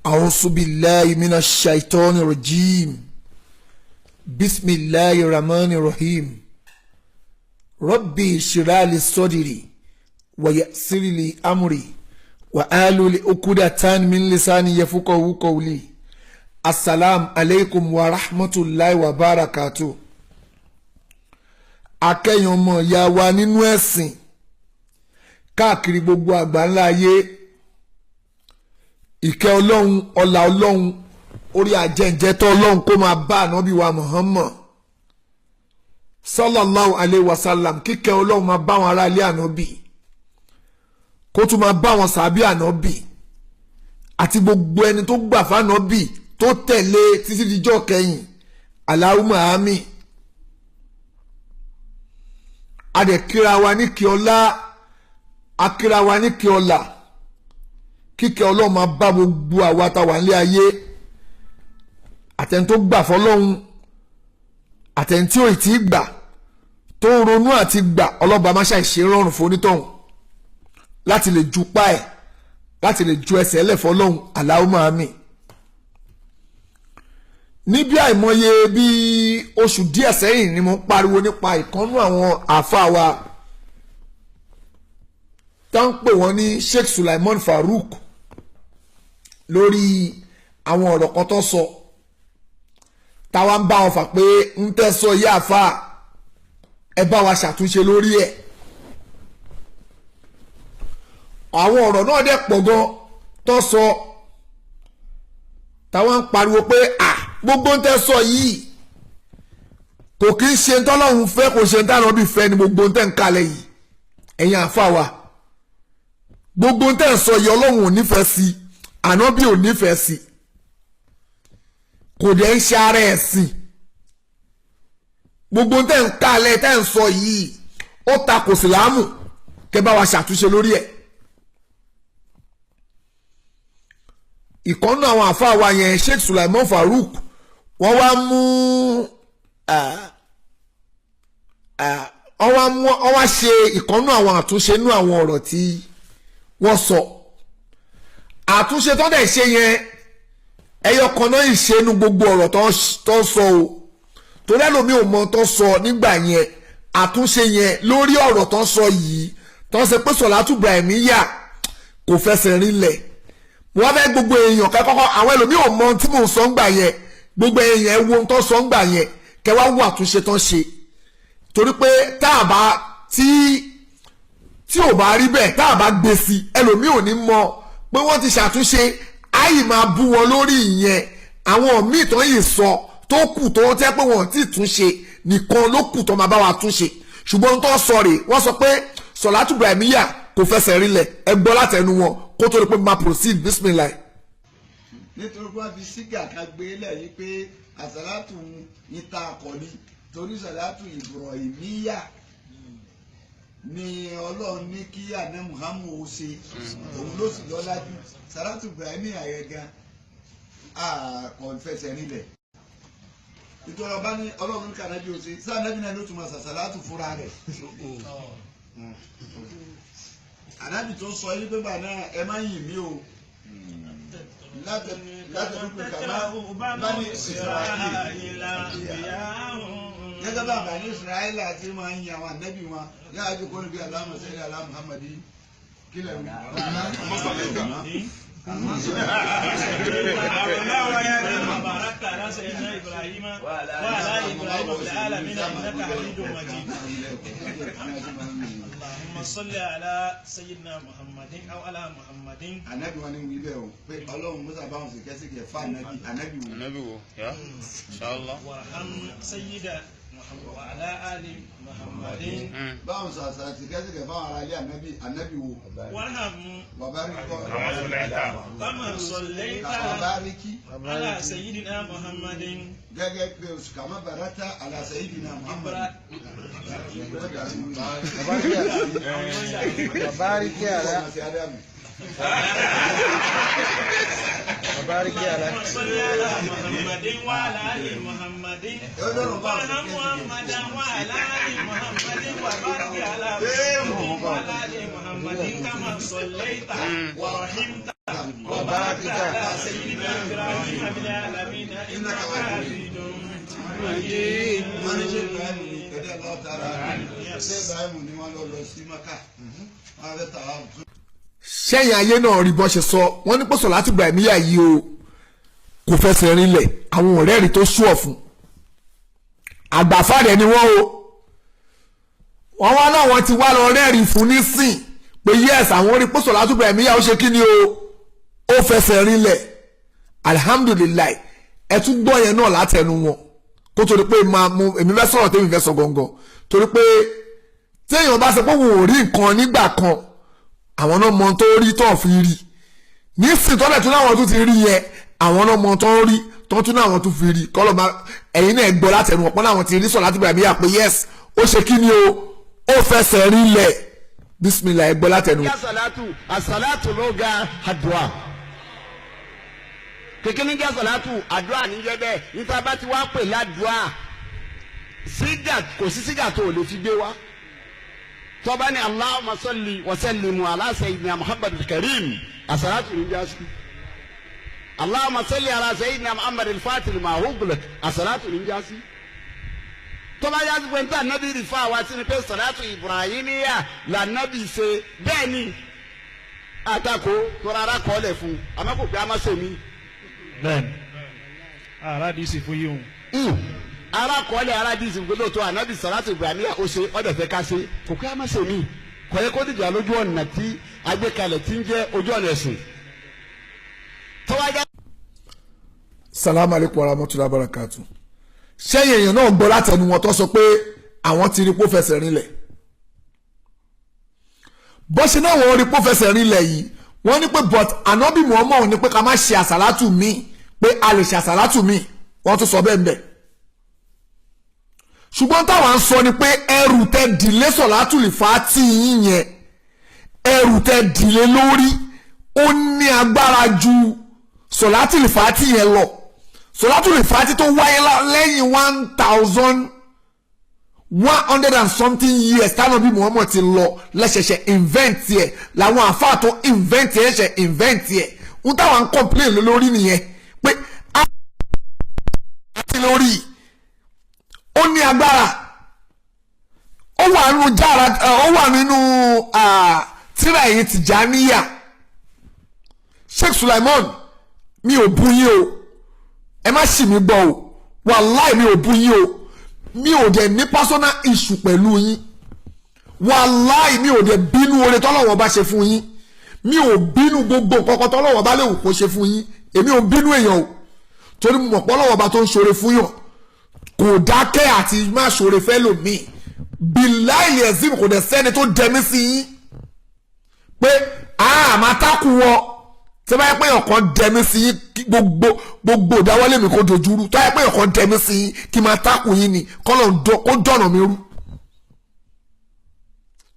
أعوذ بالله من الشيطان الرجيم. بسم الله الرحمن الرحيم. ربي اشرح لي صدري ويسر لي أمري واحلل عقدة من لساني يفقهوا قولي. السلام عليكم ورحمة الله وبركاته. Akẹ́yìn ọmọ ìyá wa nínú ẹ̀sìn káàkiri gbogbo àgbáńlá ayé, ìkẹ́ Ọlọ́run, ọlà Ọlọ́run, orí àjẹǹjẹtọ́ Ọlọ́run kó máa bá ànábì wa Muhammad sallallahu alayhi wa sallam. Kíkẹ́ Ọlọ́run máa bá wọn ará ilé ànábì, kó tún máa bá wọn sàbí ànábì àti gbogbo ẹni tó gbà fánábì tó tẹ̀lé títí dijọ́ kẹyìn. Allahumma àmín. Adẹ̀kíra wa ní kí ọlá, akíra wa ní kí ọlá, kíkẹ́ Ọlọ́run máa bá gbogbo àwa tá wà nílé ayé, àtẹni tó gbà fọlọ́run, àtẹni tí ò tí ì gbà tó ń ronú àti gbà. Ọlọ́ba má ṣàìṣe rọrùn fún onítọ̀hún láti lè ju pa ẹ̀, láti lè ju ẹsẹ̀ ẹlẹ̀ fọlọ́run. Allahumma àmín. Níbi àìmọye bíi oṣù díẹ̀ sẹ́yìn ni mo ń pariwo nípa ìkànnú àwọn àáfàá wa tá ń pè wọ́n ní Sheikh Sulaiman Farouk, lórí àwọn ọ̀rọ̀ kan tó sọ, táwa ń bá wọn fà pé ń tẹ́ sọ yí, àáfàá, ẹ bá wa ṣàtúnṣe lórí ẹ̀. Àwọn ọ̀rọ̀ náà dẹ̀ pọ̀ gan tó sọ, táwa ń pariwo pé à gbogbo ń tẹ́ sọ yìí kò kí ń ṣe ntọ́lọ́hún fẹ́, kò ṣe ntànàbí fẹ́ ni. Gbogbo ń tẹ́ ń kalẹ̀ yìí, ẹ̀yin àáfàá wa, gbogbo ń tẹ́ ń sọ yìí, Ọlọ́run ò nífẹ̀ẹ́ sí, ànábì ò nífẹ̀ẹ́ sí, kò dẹ̀ ń ṣe ara ẹ̀sìn. Gbogbo ń tẹ́ ń kalẹ̀, tẹ́ ń sọ yìí, ó ta kò sílámù. Kẹ́ bá wa ṣàtúnṣe lórí ẹ̀. Ìkànnì àwọn àáfàá wa yẹn, Sheikh Sulaiman Farouk, wọ́n wá mú wọ́n wá mú wọ́n wá ṣe ìkànnì àwọn àtúnṣe nínú àwọn ọ̀rọ̀ tí wọ́n sọ. Àtúnṣe tó dẹ̀ ṣe yẹn, ẹyọ kan náà ìṣe nu gbogbo ọ̀rọ̀ tó sọ o, torí ẹlòmíì ò mọ tó sọ nígbà yẹn. Àtúnṣe yẹn lórí ọ̀rọ̀ tó sọ yìí, tó ṣe pé Sọ̀látù Ibrahimiyya kò fẹsẹ̀ rinlẹ̀, wọ́n fẹ́ gbogbo èèyàn kẹ́kọ́kọ́. Àwọn ẹlòmíì ò mọ tí mò ń sọ ńgbà yẹn. Gbogbo èèyàn ẹ wo ohun tó sọ ńgbà yẹn, kẹ́ wá wo àtúnṣe tó ń ṣe, torí pé tá a bá tí ò bá rí bẹ́ẹ̀, tá a bá gbé sí, ẹlòmíì ò ní mọ pé wọ́n ti ṣàtúnṣe. Àyè máa bú wọn lórí ìyẹn. Àwọn míì tó yìí sọ tó kù tó tẹ́ pé wọ́n ti túnṣe nìkan ló kù tó máa bá wa túnṣe. Ṣùgbọ́n tó sọ rè, wọ́n sọ pé Sọ̀látù Ibrahimiyya kò fẹsẹ̀ rinlẹ̀. Ẹ gbọ́ látẹnu wọn kó tó di pé máa proceed. Bismillah. Nítorí wọ́n fi sígà kan gbé lẹ̀ yìí pé àsàlátù ń ta akọni, torí Sàlátù Ibrahimiyya ni Ọlọ́run ní kí àná Muhammad ó ṣe, òun ló sì lọ́lá jù. Sàlátù Ibrahimiyya yẹn gan kò fẹsẹ̀ nílẹ̀, nítorí ọba ní Ọlọ́run ní kànáà bí ó ṣe sáà nẹ́bí náà ló tún máa sàsàlátù fúnra rẹ̀. Ànábì tó sọ yìí pé gbà náà ẹ má yìn mí o látẹ̀dúpẹ̀ kàmá bani Israẹli, gẹ́gẹ́ bá bani Israẹli àti máa ń yin àwọn ànábì wọn yáa jókòó kó níbi Allahumma salli ala Muhammadi kílẹ̀ wí. باركت على سيدنا ابراهيم وعلى ابراهيم في العالمين انك حميد مجيد. اللهم صل على سيدنا محمد او على محمد. Ànábì wọn ni wí bẹ́ẹ̀ o pé Ọlọ́run musa báwọn sì kẹ́sìkẹ́ fún ànábì, ànábì wò. Ànábì wo ya inshallah. وارحم سيدنا محمد وعلى ال محمد. Báwọn sàṣà sì kẹ́sìkẹ́ fún ara ilé ànábì, ànábì wo. وارحم Bàbá rí kọ́. كما صليت Bàbá rí kí. على سيدنا محمد. Gẹ́gẹ́ bí oṣù kàmá barata ala sayyidina Muhammad. Babariki ala Babariki ala اللهم صل على محمد وعلى ال محمد وارحم محمدا وعلى ال محمد وبارك على محمد وعلى ال محمد كما صليت ورحمت وباركت على سيدنا إبراهيم في العالمين إنك حميد مجيد. Wọ́n ní ṣé Ibrahim ní ẹ̀dẹ́ lọ́tara, ṣé Ibrahim ní wọ́n lọ lọ sí Maka, wọ́n fẹ́ tàwa fún. Sẹ́yìn ayé náà rí bọ́n ṣe sọ, wọ́n ní pé sọ̀látù Ibrahimiyya yìí o, kò fẹsẹ̀ rinlẹ̀. Àwọn ọ̀rẹ́ rí tó sú ọ̀ fún àgbàfàdé ni wọ́n o. Wọ́n wá láwọn ti wá lọ rẹ́rìí fún nísìn pé yes, àwọn rí pé sọ̀látù Ibrahimiyya ó ṣe kí ni o, ó fẹsẹ̀ rinlẹ̀. Alihamudulilayi. Ẹ tún gbọ́ yẹn náà látẹnu wọn kó tó di pé máa mú èmi fẹ́ sọ̀rọ̀ tèmi fẹ́ sọ gangan, torí pé téèyàn bá sọ pé òun ò rí nǹkan nígbà kan, àwọn náà mọ tó rí tó fi rí nísìn tọ́lẹ̀ tún láwọn tún ti rí yẹn, àwọn náà mọ tó rí tó tún láwọn tún fi rí kọ́lọ̀ máa. Ẹ̀yin náà gbọ́ látẹnu ọ̀pọ̀ láwọn ti rí sọ̀látù Ibrahimiyya pé yes, ó ṣe kí ni o, ó fẹsẹ̀ rinlẹ̀. Bismillah, ẹ gbọ́ látẹnu. Asalatu asalatu ló ga àdúrà kékeré ní asalatu àdúrà níjẹ́ bẹ́ẹ̀. Níta bá ti wá pè ládùúà, sígà kò sí sígà tó o lè fi gbé wá. Tọ́ba ní Allahumma salli wa sallimu ala sayyidina Muhammad karim, asalatu ní jásí. Allahumma salli ala sayyidina Muhammad al-fatih ma ughliq, asalatu ní jásí. Tọ́ba yá sí pé níta nábì rí fún àwa sí ni pé salatu Ibrahimiya là nábì ṣe bẹ́ẹ̀ ni àtakò tọ́ra ara kọ́ lẹ̀ fún àmọ́ kò pé a má ṣe mí. Bẹ́ẹ̀ni, aládìsí fún yíyún. Ara kọ́lẹ̀ aládìsí fún lóòótọ́ ànábì salatu Ibrahimiya ó ṣe ọ̀dẹ̀ fẹ́ ká ṣe, kò pé a má ṣe mí. Kò yẹ kó dìjà lójú ọ̀nà tí agbékalẹ̀ tí ń jẹ́ ojú ọ̀nà ẹ̀sìn. Tọ́wájá. Salamu alaykum wa rahmatulahi wa barakatu. Sẹ́yìn èèyàn náà gbọ́ látẹnu wọn tó sọ pé àwọn ti rí pó fẹsẹ̀ rinlẹ̀. Bó ṣe náà wọ́n rí pó fẹsẹ̀ rinlẹ̀ yìí, wọ́n ní pé but ànábì Muhammad ní pé ká má ṣe àsàlátù míì, pé a lè ṣe àsàlátù míì. Wọ́n tún sọ bẹ́ẹ̀ ń bẹ̀. Ṣùgbọ́n táwa ń sọ ni pé ẹrù tẹ dìlé sọ̀látù lè fa tí yín yẹn, ẹrù tẹ dìlé lórí, ó ní agbára ju sọ̀látù lè fa tí yẹn lọ. Sọ̀látù lè fa tí tó wáyé lẹ́yìn 1100 and something years tánàbí Muhammad ti lọ lẹ́sẹ̀ṣẹ̀ invent yẹ, làwọn àfáà tó invent yẹ ṣẹ̀ invent yẹ. Ń táwọn ń complain lórí nìyẹn pé a ti lórí ó ní agbára, ó wà nínú jára, ó wà nínú tírà ẹ̀yìn Tìjàníyà. Sheikh Sulaiman, mi ò bú yín o, ẹ má ṣì mí gbọ́ o. Wàláì, mi ò bú yín o. Mi ò dẹ̀ ní personal issue pẹ̀lú yín. Wàláì, mi ò dẹ̀ bínú oore tọ́lọ́wọ́n bá ṣe fún yín. Mi ò bínú gbogbo nǹkan tọ́lọ́wọ́n bá lè wù kó ṣe fún yín. Èmi ò bínú èèyàn o, torí mo mọ̀ pé Ọlọ́wọ́n bá tó ń ṣoore fún yàn kò dákẹ́ àti má ṣoore fẹ́ lòmíì. Bíláì ẹ̀sìn, kò dẹ̀ sẹ́ni tó dẹ̀mí sí yín pé a máa tákù wọn. Tí bá yẹ pé ọ̀kan dẹ̀mí sí yín, kí gbogbo ìdáwọ́lé mi kó dojúrú. Tó yẹ pé ọ̀kan dẹ̀mí sí yín kí máa tákù yín ni, kọ́lọ̀ kó dọ̀nà mi rú.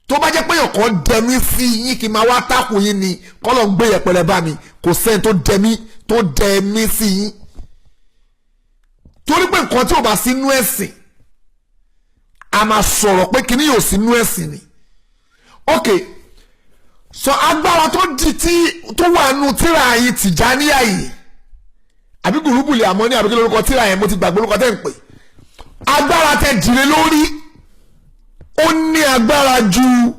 Tó bá jẹ́ pé ọ̀kan dẹ̀mí sí yín kí máa wá tákù yín ni, kọ́lọ̀ ń gbé yẹpẹrẹ bá mi. Kò sẹ́ni tó dẹ̀mí sí yín, torí pé nǹkan tí ò bá sínú ẹ̀sìn, a máa sọ̀rọ̀ pé kíní yóò sínú ẹ̀sìn ni. Ok, so agbára tó di tí tó wà nù tíra yìí, Tìjàníyà yìí, àbí gùrúbùlì àmọ́ ní, àbí kí lórúkọ tíra yẹn, mo ti gbàgbé orúkọ tẹ́ ń pè, agbára tẹ dìre lórí, ó ní agbára ju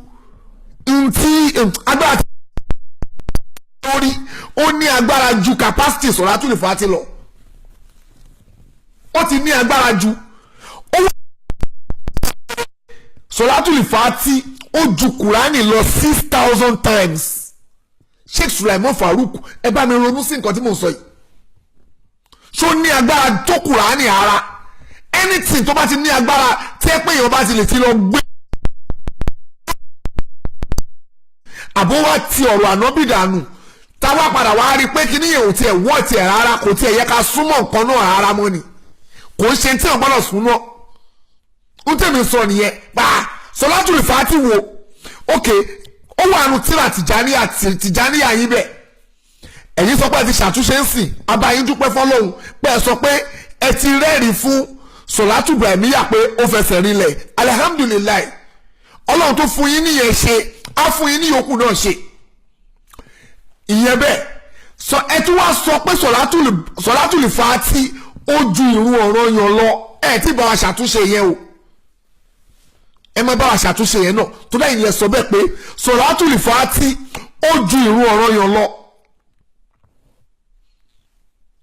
ntí agbára tẹ lórí, ó ní agbára ju capacity sọ̀rọ̀ fàtí lọ. Ó ti ní agbára ju ó wà sọ̀látùlì fàtí, ó ju Kùránì lọ 6,000 times. Sheikh Sulaiman Farouk, ẹ bá mi ronú sí nǹkan tí mò ń sọ yìí. Ṣó ní agbára tó Kùránì ara? Anything tó bá ti ní agbára tí ẹ pé èèyàn bá ti lè ti lọ gbé àbó wá ti ọ̀rọ̀ ànábì dànù, táwa padà wá rí i pé kíní yẹn ò tiẹ̀ wọ́ tiẹ̀ rárá, kò tiẹ̀ yẹ ká súnmọ́ nǹkan náà rárá mọ́ ni, kò ń ṣe tí wọ́n gbọ́dọ̀ súnmọ́. Ń tẹ̀mí sọ nìyẹn pa sọlátùlì fàátì wo. Ok, ó wà nù tíra Tìjàníyà, Tìjàníyà yín bẹ̀. Ẹ̀yin sọ pé ẹ ti ṣàtúnṣe ń sìn abayín, dúpẹ́ fọlọ́hún pé ẹ sọ pé ẹ ti rẹ́rìí fún sọlátù Ibrahimiyya pé ó fẹsẹ̀ rinlẹ̀. Alihamudulilayi. Ọlọ́run tó fún yín níyẹn ṣe á fún yín ní yòókù náà ṣe ìyẹn bẹ́ẹ̀. Sọ ẹ tún wá sọ pé sọ̀látùlì fàátì ó ju ìrun ọ̀ranyàn lọ. Ẹ tí bá wa ṣàtúnṣe yẹn o, ẹ má bá wa ṣàtúnṣe yẹn náà tó lẹ́yìn lẹ sọ bẹ́ẹ̀ pé sọ̀látùlì fàátì ó ju ìrun ọ̀ranyàn lọ.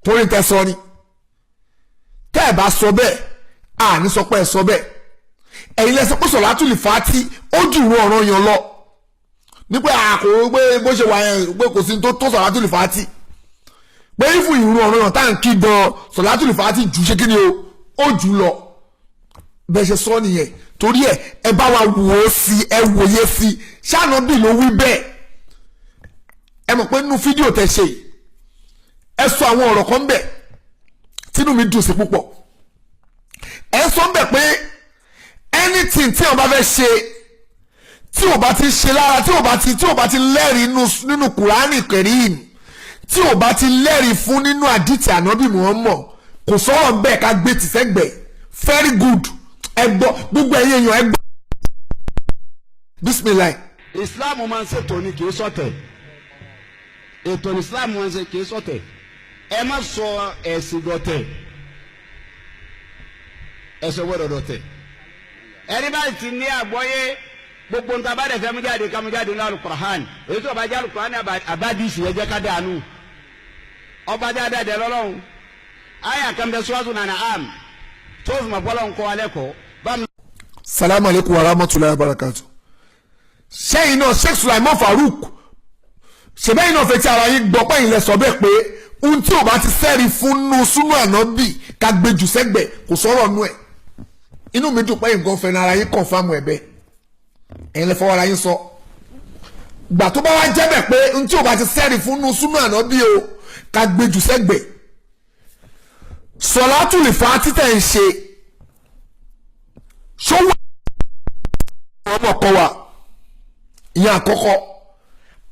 Torí tẹ sọ ni, tẹ́ ẹ bá sọ bẹ́ẹ̀, àní sọ pé ẹ sọ bẹ́ẹ̀. Ẹ̀yin lẹ sọ pé sọ̀látùlì fàátì ó ju ìrun ọ̀ranyàn lọ, nípa àkó pé bó ṣe wà yẹn pé kò sí tó tó sọ̀látùlì fàátì, pé ìfún ìrun ọ̀ranyàn tá à ń kí gan sọ̀látùlì fàátì jù ṣe kí ni o, ó jù lọ. Bẹ́ẹ̀ ṣe sọ nìyẹn. Torí ẹ ẹ bá wa wò ó sí, ẹ wòye sí, ṣáànà bí ló wí bẹ́ẹ̀. Ẹ mọ̀ pé nínú fídíò tẹ ṣe yìí, ẹ sọ àwọn ọ̀rọ̀ kan bẹ̀ tínú mi dùn sí púpọ̀. Ẹ sọ ń bẹ̀ pé anything tí wọn bá fẹ́ ṣe, tí o bá ti ṣe lára, tí o bá ti lẹ́rìí nínú Kùránì Kẹrim, tí o bá ti lẹ́rìí fún nínú àdìtì ànábì Muhammad, kò sọ̀rọ̀ bẹ́ẹ̀, ká gbé tì sẹ́gbẹ̀ẹ́. Very good. Ẹ gbọ́, gbogbo ẹ̀yin èèyàn, ẹ gbọ́. Bismillah. Islam máa ń ṣètò ni, kì í ṣọ̀tẹ̀. Ètò ní Islam máa ń ṣe, kì í ṣọ̀tẹ̀. Ẹ má sọ ẹ̀sìn dọ̀tẹ̀, ẹ̀sìn gbọ́dọ̀ dọ̀tẹ̀. Ẹni bá ti ní àgbọ́yé gbogbo nta bá dẹ̀ fẹ́ mú jáde, ká mú jáde ní alukur'an. Èyí tó bá jẹ́ alukur'an abadisi yẹ jẹ́ ká dànù. Ọba dáadáa dẹ̀ lọ́lọ́run àyà kan bẹ sọ́wọ́sọ nànà àm tó fi ma bọ́lọ̀ ńkọ́ alẹ́ kọ́ bá mi. Salamu aleykum wa rahmatulahi wa barakatu. Sẹ́yìn náà, Sheikh Sulaiman Farouk, ṣèbẹ́yìn náà fẹ́ tí ara yín gbọ́ pẹ́yìn lẹ sọ bẹ́ẹ̀ pé ohun tí ò bá ti sẹ́rí fún nú súnú ànábì, ká gbé jù sẹ́gbẹ̀, kò sọ̀rọ̀ nú ẹ̀. Inú mi dùn pẹ́yìn gan fẹ́ràn ara yín confirm ẹ̀ bẹ́ẹ̀. Ẹ̀yin lẹ fọwọ́ ara yín sọ. Gbà tó bá wá jẹ́ bẹ̀ pé ohun tí ò bá ti sẹ́rí fún nú súnú ànábì o, ká gbé jù sẹ́gbẹ̀, sọ̀látùlì fa títẹ̀ ń ṣe ṣó wà ọmọ kọ wa. Ìyẹn àkọ́kọ́.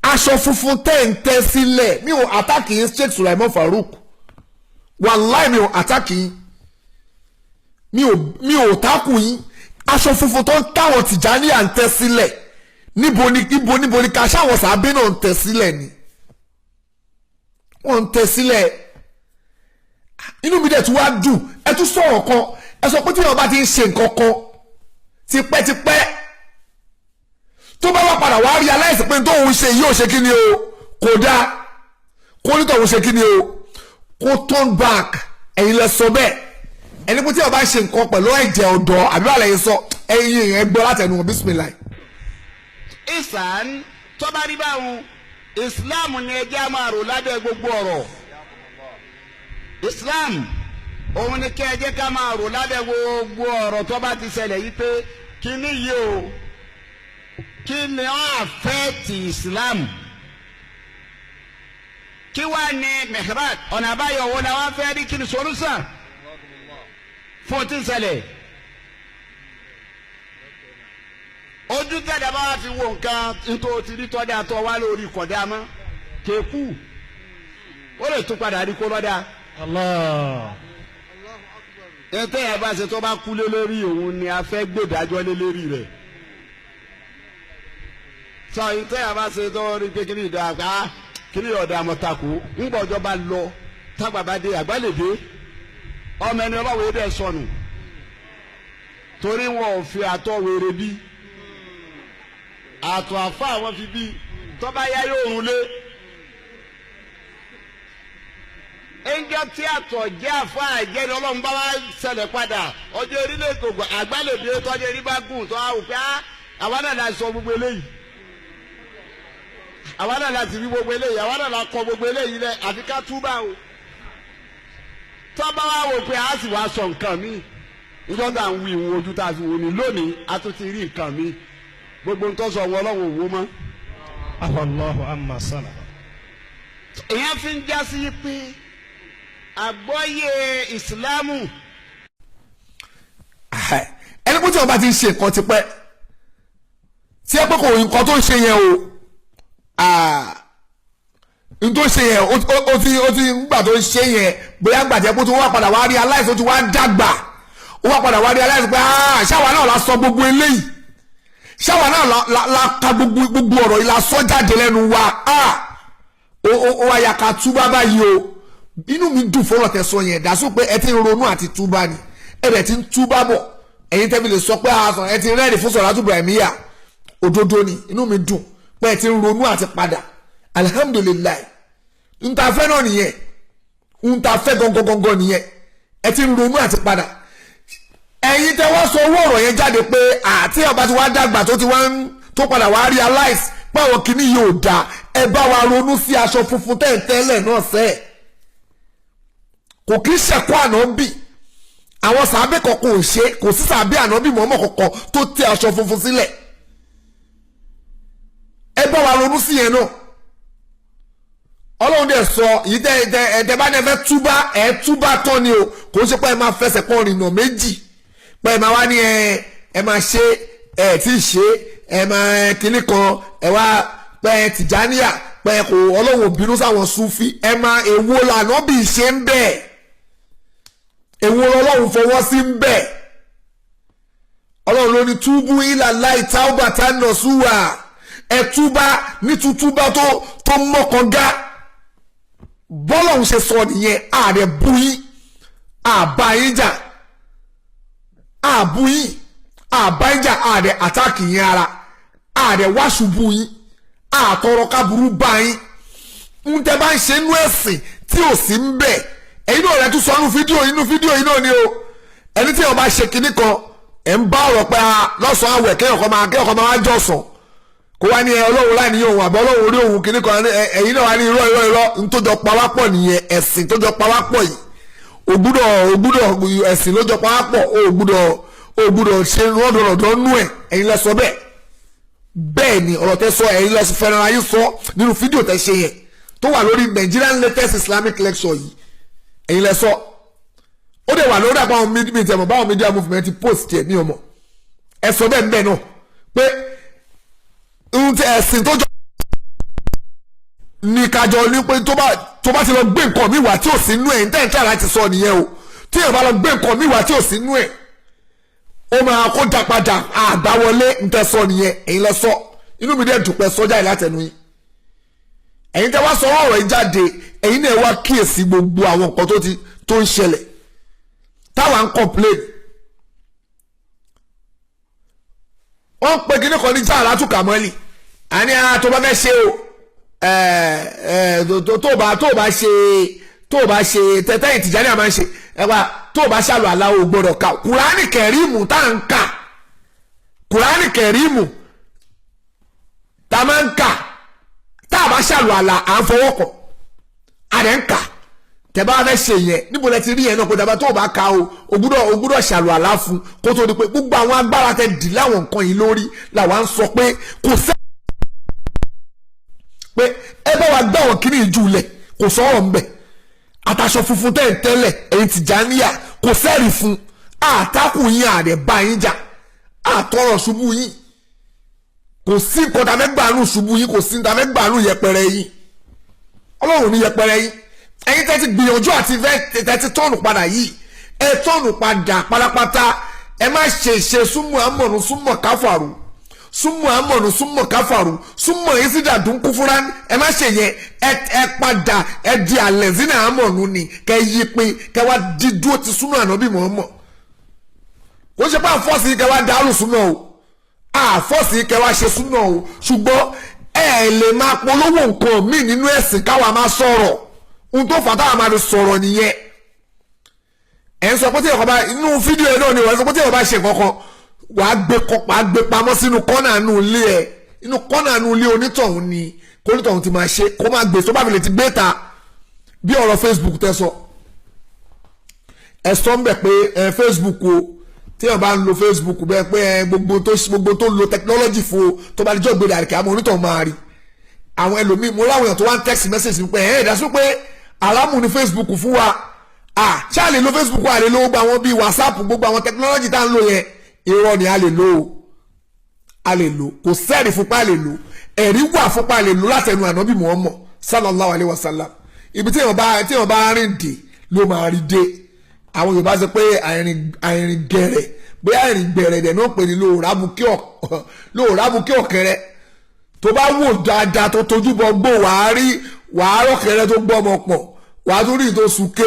Aṣọ funfun tẹ́ ń tẹ́ sílẹ̀, mi ò attack yín, Sheikh Sulaiman Farouk. Wàláì, mi ò attack yín, mi ò takù yín. Aṣọ funfun tó ń táwọn Tìjàníyà ń tẹ́ sílẹ̀, níbo ni ibo níbo ni ká ṣáwọn sàábé náà ń tẹ́ sílẹ̀ ni wọ́n ń tẹ́ sílẹ̀? Inú mi dẹ̀ tún wá dùn, ẹ tún sọ̀rọ̀ kan. Ẹ sọ pé tí wọ́n bá ti ń ṣe nǹkan kan tipẹ́tipẹ́, tó bá wà padà wá rí aláìsí pé tóun ṣe yìí ò ṣe kí ni o, kò dáa, kó nítorí ṣe kí ni o, kó turn back. Ẹ̀yin lẹ sọ bẹ́ẹ̀. Ẹni pé tí wọ́n bá ṣe nǹkan pẹ̀lú ẹ̀jẹ̀ ọ̀dọ́ àbí wà lẹ́yìn sọ, ẹ̀yin èèyàn, gbọ́ látẹnu wọn. Bismillah. Ìsàn tọ́ba rí báwọn, Islam ni ẹjẹ́ a máa rò lábẹ́ gbogbo ọ̀rọ̀. Islam òun ni kẹ́ ẹ jẹ́ ká máa rò lábẹ́ gbogbo ọ̀rọ̀ tó bá ti ṣẹlẹ̀ yìí pé kíní yìí o, kí ni ó affect Islam, kí wàá ní mihrab, ọ̀nà àbáyọ wo la wá fẹ́ rí, kí ni solution fún ti ṣẹlẹ̀. Ojú tẹ̀dá bá wà fi wo nǹkan nítorí ti rí tọ́jà tó wá lórí kọ̀dá mọ́ kéku, ó lè tún padà rí kó lọ́dà. Allah. Ètò ẹ̀ bá ṣe tó bá kú lé lórí, òun ni a fẹ́ gbèdájọ́ lé lórí rẹ̀. Sọ ètò ẹ̀ bá ṣe tó rí pé kí ni ìdá àgbà, kí ni ọ̀dà àmọ̀tàkù ńgbà ọjọ́ bá lọ, tágbà bá dé, àgbálẹ̀dé ọmọ ẹni ọlọ́wọ́ ẹ̀dẹ̀ sọnù, torí wọn ò fi àtọ̀ wèrè bí àtọ̀ àfa àwọn fi bí tọ́ba yá yóò rún lé. Ẹnjọ́ tí àtọ̀ jẹ́ àfa àjẹ́ ni ọlọ́run bá wá ṣẹlẹ̀ padà, ọjọ́ orílẹ̀ èdè àgbálẹ̀dé tọ́jú erí bá gùn tó wá wò pé àwa náà la sọ gbogbo eléyìí, àwa náà la sì rí gbogbo eléyìí, àwa náà la kọ gbogbo eléyìí lẹ, àfi ká túbà o. Tọ́ba wá wò pé a sì wá sọ nǹkan mi níjọ́ tá à ń wí ìwọ̀n ojú tá a fi wò ní lónìí, a tún ti rí nǹkan mi, gbogbo ń tọ́sọ̀ wọn ọlọ́run òwò mọ́. Allahu amma sala. Èèyàn fi ń já sí pé àgbọ́yé ìsìlámù. Ẹni pé tí wọn bá ti ń ṣe nǹkan tipẹ́, tí ẹ pé kò nǹkan tó ń ṣe yẹn o, n tó ṣe yẹn, ó ti ngbà tó ń ṣe yẹn, bóyá ngbà tí ẹ pé tó wá padà wá rí aláìsàn, ó ti wá dàgbà, ó wá padà wá rí aláìsàn pé ṣáwa náà la sọ gbogbo eléyìí, ṣáwa náà la ka gbogbo ọ̀rọ̀ yìí la sọ jáde lẹ́nu wa. Ó wá ya ká túbá báyìí o. Inú mi dùn fọlọ́ tẹ sọ yẹn dàsú pé ẹ ti ń ronú àti túbá ni, ẹ dẹ̀ ti ń túbá bọ̀. Ẹ̀yin tẹ́ fi lè sọ pé àásán ẹ ti rẹ́ẹ̀rì fún sọ̀rọ̀ Ibrahimiyya, òdodo ni. Inú mi dùn pé ẹ ti ń ronú àti padà, alihamudulilayi. Nta fẹ́ náà nìyẹn, nta fẹ́ gangan nìyẹn. Ẹ ti ń ronú àti padà. Ẹ̀yin tẹ́ wá sọ owó ọ̀rọ̀ yẹn jáde pé àti ọba tí wàá dàgbà tó ti wá ń tó padà wá realize pé àwọn kìíní yóò dáa, ẹ bá wa ronú sí aṣọ funfun tẹ́ǹtẹ́lẹ̀ náà sẹ́ẹ̀. Kò kí ń ṣẹ̀kọ́ ànábì, àwọn sàábẹ̀ kọ̀ọ̀kan ò ṣe, kò sí sàábẹ̀ ànábì mọ́mọ́ kọ̀ọ̀kan tó tẹ́ aṣọ funfun sílẹ̀. Ẹ bá wa ronú sí yẹn náà. Ọlọ́run dẹ̀ sọ yìí tẹ́ ẹ tẹ́ bá ní ẹ fẹ́ túbá, ẹ túbá tán ni o. Kò ń ṣe pé ẹ máa fẹsẹ̀ kan rìnà méjì, pé ẹ máa wá ní ẹ máa ṣe, ẹ tí ì ṣe, ẹ máa kinní kan, ẹ wá pé ẹ Tìjàníyà, pé ẹ kò Ọlọ́run ò bínú sáwọn Súfí. Ẹ máa èwo lànà bí ṣe ń bẹ́ẹ̀, èwo lọ́lọ́run fọwọ́ sí ń bẹ̀? Ọlọ́run ló ní túbú ilà láì táwùbà tá nà súwà, ẹ túbá ní tútúbá tó mọ́kànga. Bọ́lọ́run ṣe sọ nìyẹn. Ààrẹ bú yín, àbá yín jà, àbú yín, àbá yín jà, ààrẹ àtàkì yín ara, ààrẹ wáṣubú yín, àtọrọ kábúrú bá yín. Ń tẹ́ bá ń ṣe inú ẹ̀sìn tí ò sí ń bẹ̀, ẹ̀yin náà rẹ̀ tún sọ inú fídíò yìí náà ni o. Ẹni tí ó bá ṣe kinní kan, ẹ̀ ń bá ọ̀rọ̀ pé lọ́sàn-án àwẹ̀ kéèyàn kan máa wá jọ̀sán, kó wá ní ẹ Ọlọ́run láì níyàn òun àbọ̀ Ọlọ́run orí òun kinní kan. Ẹ̀yin náà wá ní irọ́ irọ́ irọ́. Ń tó jọ pa wá pọ̀ nìyẹn, ẹ̀sìn tó jọ pa wá pọ̀ yìí, ògbúdọ̀ ẹ̀sìn ló jọ pa wá pọ̀, ògbúdọ̀ ṣe rọ́dọ̀rọ̀dọ̀ nú ẹ̀. Ẹ̀yin lẹ sọ bẹ́ẹ̀. Bẹ́ẹ̀ ni ọ̀rọ̀ tẹ́ sọ, ẹ̀yin lẹ fẹ́ràn ayé sọ nínú fídíò tẹ́ ṣe yẹn tó wà lórí Nigerian latest Islamic lecture yìí. Ẹ̀yin lẹ sọ, ó dẹ̀ wà lórí àbáwọn media, báwọn media movement post ẹ̀ ní ọmọ ẹ sọ bẹ́ẹ̀ bẹ́ẹ̀ náà pé ẹ̀sìn tó jọ ní kájọ ní pé tó bá ti lọ gbé nǹkan mi wá tí ò sí nú ẹ̀, ní tẹ́ǹtẹ́ láti sọ nìyẹn o. Tí èèyàn bá lọ gbé nǹkan mi wá tí ò sí nú ẹ̀, ó máa kó dá padà àgbáwọlé. Ń tẹ́ sọ nìyẹn, ẹ̀yin lẹ sọ. Inú mi dẹ̀ dùn pé sọ́jà yìí látẹnu yín. Ẹ̀yin tẹ́ wá sọ ọ̀rọ̀ yìí jáde, ẹ̀yin náà wá kíyèsí gbogbo àwọn nǹkan tó ń ṣẹlẹ̀ táwa ń complain. Wọ́n pe kíní kan ní Jàrátù Kàmọ́lì, àní tó bá fẹ́ ṣe o, tó bá ṣe tẹ́tẹ́yìn Tìjàní àmà ń ṣe ẹ̀wà, tó bá ṣàlù àlá o gbọ́dọ̀ kà Kùránì Kẹ̀rímù tá à ń kà, Kùránì Kẹ̀rímù tá a máa ń kà, tá a bá ṣàlù àlá à ń fọwọ́ kàn, à dẹ̀ ń kà. Tẹ́ bá fẹ́ ṣe yẹn, níbo lẹ ti rí yẹn náà pé dábàá tó o bá ka o o gbúdọ̀ ṣàlù àlá fún kó tó di pé gbogbo àwọn agbára tẹ dì láwọn nǹkan yìí lórí làwa ń sọ pé kò sẹ́ pé ẹ bá wa gbé àwọn kìíní ìjú lẹ̀, kò sọ̀rọ̀ ń bẹ̀. Àtàṣọ funfun tẹ́ ń tẹ́lẹ̀ ẹ̀yin Tìjàníyà, kò sẹ́rì fún àtàkùn yín, àdẹ̀ bá yín jà, àtọ̀rọ̀ ṣubú yín, kò sí nǹkan tá fẹ́ gbàánú ṣubú yín, kò sí nǹkan tá fẹ́ gbàánú yẹpẹrẹ yín. Ọlọ́run ní yẹpẹrẹ yín. Ẹ̀yin tẹ́ ti gbìyànjú àti tẹ́ ti tọ́nù padà yìí, ẹ tọ́nù padà pátápátá. Ẹ má ṣe ṣe súnmọ́ àmọ̀nù súnmọ́ káfàrú, súnmọ́ àmọ̀nù súnmọ́ káfàrú, súnmọ́ yìí sì dàdún kúfúrá, ẹ má ṣe yẹn. Ẹ padà, ẹ di àlẹ́ sínú àmọ̀nù ni kẹ yí pin, kẹ wá dídúró ti súnmọ́ ànábì mọ̀ọ́mọ̀. Kò ṣe pé àfọ́sì kẹ wá dàrú súnmọ́ o, àfọ́sì kẹ wá ṣe súnmọ́ o, ṣùgbọ́n ẹ lè máa polówó nǹkan míì nínú ẹ̀sìn káwa máa sọ̀rọ̀. Ohun tó fà táwa máa fi sọ̀rọ̀ nìyẹn. Ẹ̀ ń sọ pé tí ẹ̀kọ́ bá inú fídíò ẹ̀ náà ni wọ́n sọ pé tí ẹ̀kọ́ bá ṣe kankan, wàá gbé pamọ́ sínú kọ́nà inú ilé ẹ̀, inú kọ́nà inú ilé onítọ̀hún ni kónítọ̀hún ti máa ṣe, kó máa gbé tó bá fi lè ti gbé ta. Bí ọ̀rọ̀ Facebook tẹ́ sọ, ẹ sọ ń bẹ̀ pé ẹ Facebook o, tí ẹ̀ bá ń lo Facebook bẹ́ẹ̀ pé ẹ gbogbo tó ń lo technology fún o, tó bá lè jọ́ gbé dàrí kí àwọn onítọ̀hún máa rí. Àwọn ẹlòmíì, mo láwọn èèyàn tó wá ń text message mi pé ẹ ìdásí pé alámù ní Facebook fún wa, ṣáà lè lo Facebook, a lè lo gbogbo àwọn bíi WhatsApp, gbogbo àwọn technology tá à ń lò yẹn. Irọ́ ni, a lè lo o, a lè lo, kò sẹ́ẹ̀rì fúnpa lè lo, ẹ̀rí wà fúnpa lè lo látẹnu ànábì Muhammad sallallahu alayhi wa sallam. Ibi tí èèyàn bá rìn dé ló máa rí dé. Àwọn Yorùbá sọ pé àìrìn gẹ̀rẹ̀, bóyá àìrìn gbẹ̀rẹ̀ dẹ̀ náà pè ní lóòrábùkí ọ̀kẹ́rẹ́. Tó bá wò dáadáa tó tójú bọ gbó, wàá rí Wàá rọ̀kẹ́rẹ́ tó gbọ́ ọmọ pọ̀, wàá tún rí tó sunké.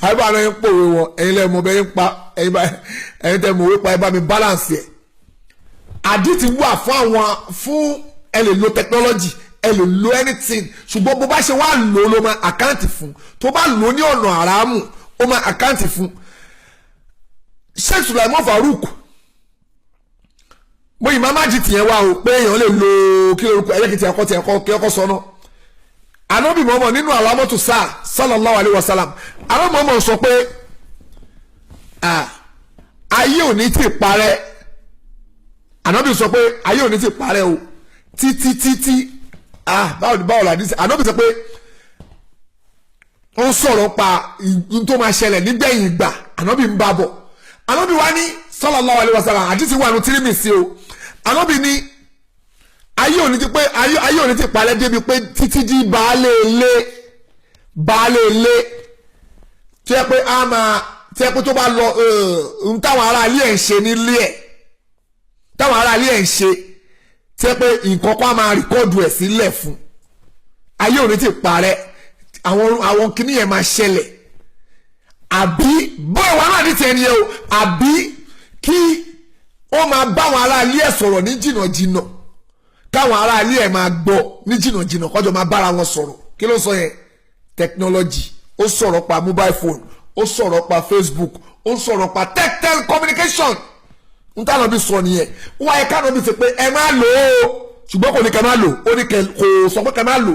Àbí àwọn ẹ̀yin pòwe wọn, ẹ̀yin lẹ́ẹ̀ mọ̀ bẹ́ẹ̀ ń pa, ẹ̀yin tẹ́ mọ̀ wí pa, ẹ bá mi balance ẹ̀. Àdìtì wà fún àwọn fún ẹ lè lo technology, ẹ lè lo anything, ṣùgbọ́n bó bá ṣe wá lò ó ló máa account fún. Tó bá lò ó ní ọ̀nà àràmù, ó máa account fún. Sheikh Sulaiman Farouk, mo yìí máa má jí tiẹ̀ wá o pé èèyàn lè lo kí lorúkọ ẹ̀yẹ́ kìí tiẹ̀ kọ́ tiẹ̀ kọ́ kí ọkọ̀ sọ náà. Ànábì mọ́mọ́ nínú àlámọ́tò sáà sallallahu alayhi wa sallam, ànábì mọ́mọ́ sọ pé ayé ò ní ti parẹ́. Ànábì sọ pé ayé ò ní ti parẹ́ o títí títí. Báwo la dísẹ́? Ànábì sọ pé ó ń sọ̀rọ̀ pa n tó máa ṣẹlẹ̀ nígbẹ̀yìn ìgbà. Ànábì ń bá bọ̀, Ànábì wa ní sallallahu alayhi wa sallam, àdìsí wà nù Tirmidhi o. Ànábì ní ayé òní ti pé ayé òní ti parẹ́ débi pé títí di baálé ilé tí ẹ pé a máa tí ẹ pé tó bá lọ n táwọn ará ilé ẹ̀ ń ṣe nílé ẹ̀, táwọn ará ilé ẹ̀ ń ṣe, tí ẹ pé nǹkan kan á máa rìkọ́dù ẹ̀ sílẹ̀ fún. Ayé òní ti parẹ́, àwọn kinní yẹn máa ṣẹlẹ̀. Àbí bóyá wàhálà ní tiẹ̀ nìyẹn o, àbí kí ó máa báwọn ará ilé ẹ̀ sọ̀rọ̀ ní jìnnàjìnnà, káwọn ará ilé ẹ̀ máa gbọ́ ní jìnnàjìnnà, kọjọ máa bára wọn sọ̀rọ̀. Kí ló sọ yẹn? Technology. Ó sọ̀rọ̀ pa mobile phone, ó sọ̀rọ̀ pa Facebook, ó sọ̀rọ̀ pa telecommunication. N táwọn bí sọ nìyẹn. Wọ́n ayé káwọn bí sọ pé ẹ má lò ó, ṣùgbọ́n kò ní kẹ́ má lò ó, ní kò sọ pé kẹ́ má lò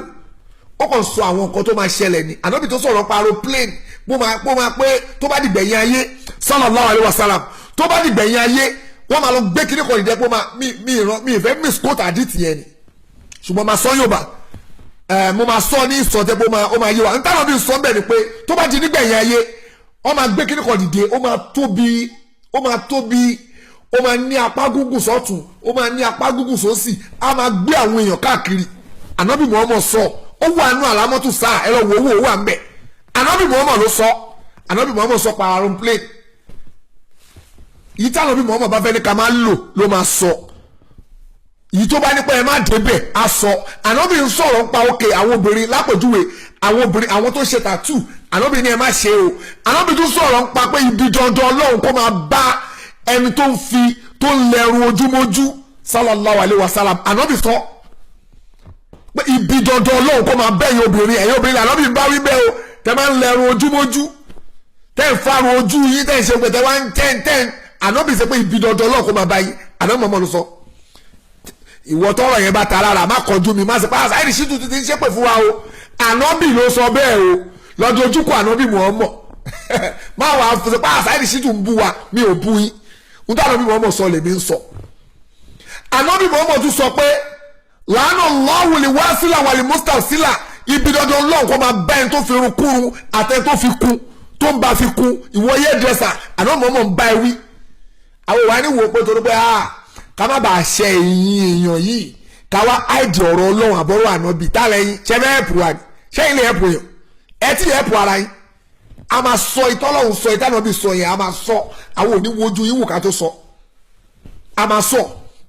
ó, kàn sọ àwọn nǹkan tó máa ṣẹlẹ̀ ni. Ànábì tó sọ̀rọ̀ pa aeroplane, bó máa pé tó bá dìgbẹ̀yìn ayé sallallahu alaihi wasallam, tó bá dìgbẹ̀yìn ayé wọ́n máa lọ gbé kíní kan ìdẹ́pọ̀ máa mi ìfẹ́ misquote àdìtì yẹn ni, ṣùgbọ́n máa sọ Yorùbá mo máa sọ ní ìsọtẹ́pọ̀ ó máa yé wa. Ntàwọn bí sọ bẹ́ẹ̀ ni pé tó bá di nígbẹ̀yìn ayé wọ́n máa gbé kíní kan dìde, ó máa tóbi, ó máa tóbi, ó máa ní apá gúngùn sọ́tún, ó máa ní apá gúngùn sósì, á máa gbé àwọn èèyàn káàkiri. Ànábì Muhammad sọ, ó wà nù àlámọ́tò sáà, ẹ lọ wò ó wà ń bẹ̀. Ànábì Muhammad ló sọ, Ànábì Muhammad sọ pa aeroplane. Yìí tí Ànábì Muhammad bá fẹ́ ní ká máa lò ló máa sọ, yìí tó bá nípa ẹ má débẹ̀ á sọ. Ànábì ń sọ̀rọ̀ ń pa òkè àwọn obìnrin lápèjúwe, àwọn obìnrin àwọn tó ṣe tàtú, Ànábì ní ẹ má ṣe o. Ànábì tún sọ̀rọ̀ ń pa pé ibi dandan Ọlọ́run kó máa bá ẹni tó ń fi tó ń lẹ́rù ojúmójú sallallahu alayhi wa sallam. Ànábì sọ pé ibi dandan Ọlọ́run kó máa bẹ́ ẹ̀yin obìnrin, ẹ̀yin obìnrin Ànábì ń bá wí bẹ́ẹ̀ o, tẹ́ máa ń lẹ́rù ojúmójú, tẹ́ ń farun ojú yín, tẹ́ ń ṣe pé tẹ́ wá ń tẹ́. Ànábì sọ pé ibi dandan Ọlọ́run kó máa bá yín. Ànábì mọ̀mọ́ ló sọ. Ìwọ tọrọ yẹn bá ta lára, má kọjú mi, má ṣe pa àṣà ìrìsí tuntun ti ń ṣépè fún wa o. Ànábì ló sọ bẹ́ẹ̀ o, lọ́jọ́ ojúkọ Ànábì Muhammad. Má wàá fún ṣe pa àṣà ìrìsí tún ń bú wa, mi ò bú yín. N tó Ànábì Muhammad sọ lèmi ń sọ. Ànábì Muhammad tún sọ pé làánà Allahu li wasila wal mustasila, ibi dandan Ọlọ́run kó máa bá ẹni tó fi irun kúrun àtẹni tó fi kún tó ń bá fi kún. Ìwọ yé dírẹ́sà, Ànábì Muhammad ń bá ẹ wí. Àwọn ìwà ni wò ó pé torí pé ká má bàa ṣe ẹ̀yìn èèyàn yìí, ká wá àìdì ọ̀rọ̀ Ọlọ́run àbọ̀rọ̀ Ànábì tá lẹ́yìn ṣẹ́ fẹ́ ẹ̀pù wa ni, ṣé ilé ẹ̀pù yàn, ẹ tí ẹ̀pù ara yín. A máa sọ ìtọ́lọ́run sọ ìtànàbì sọ yẹn, a máa sọ, àwọn òní wojú yín wò ká tó sọ, a máa sọ.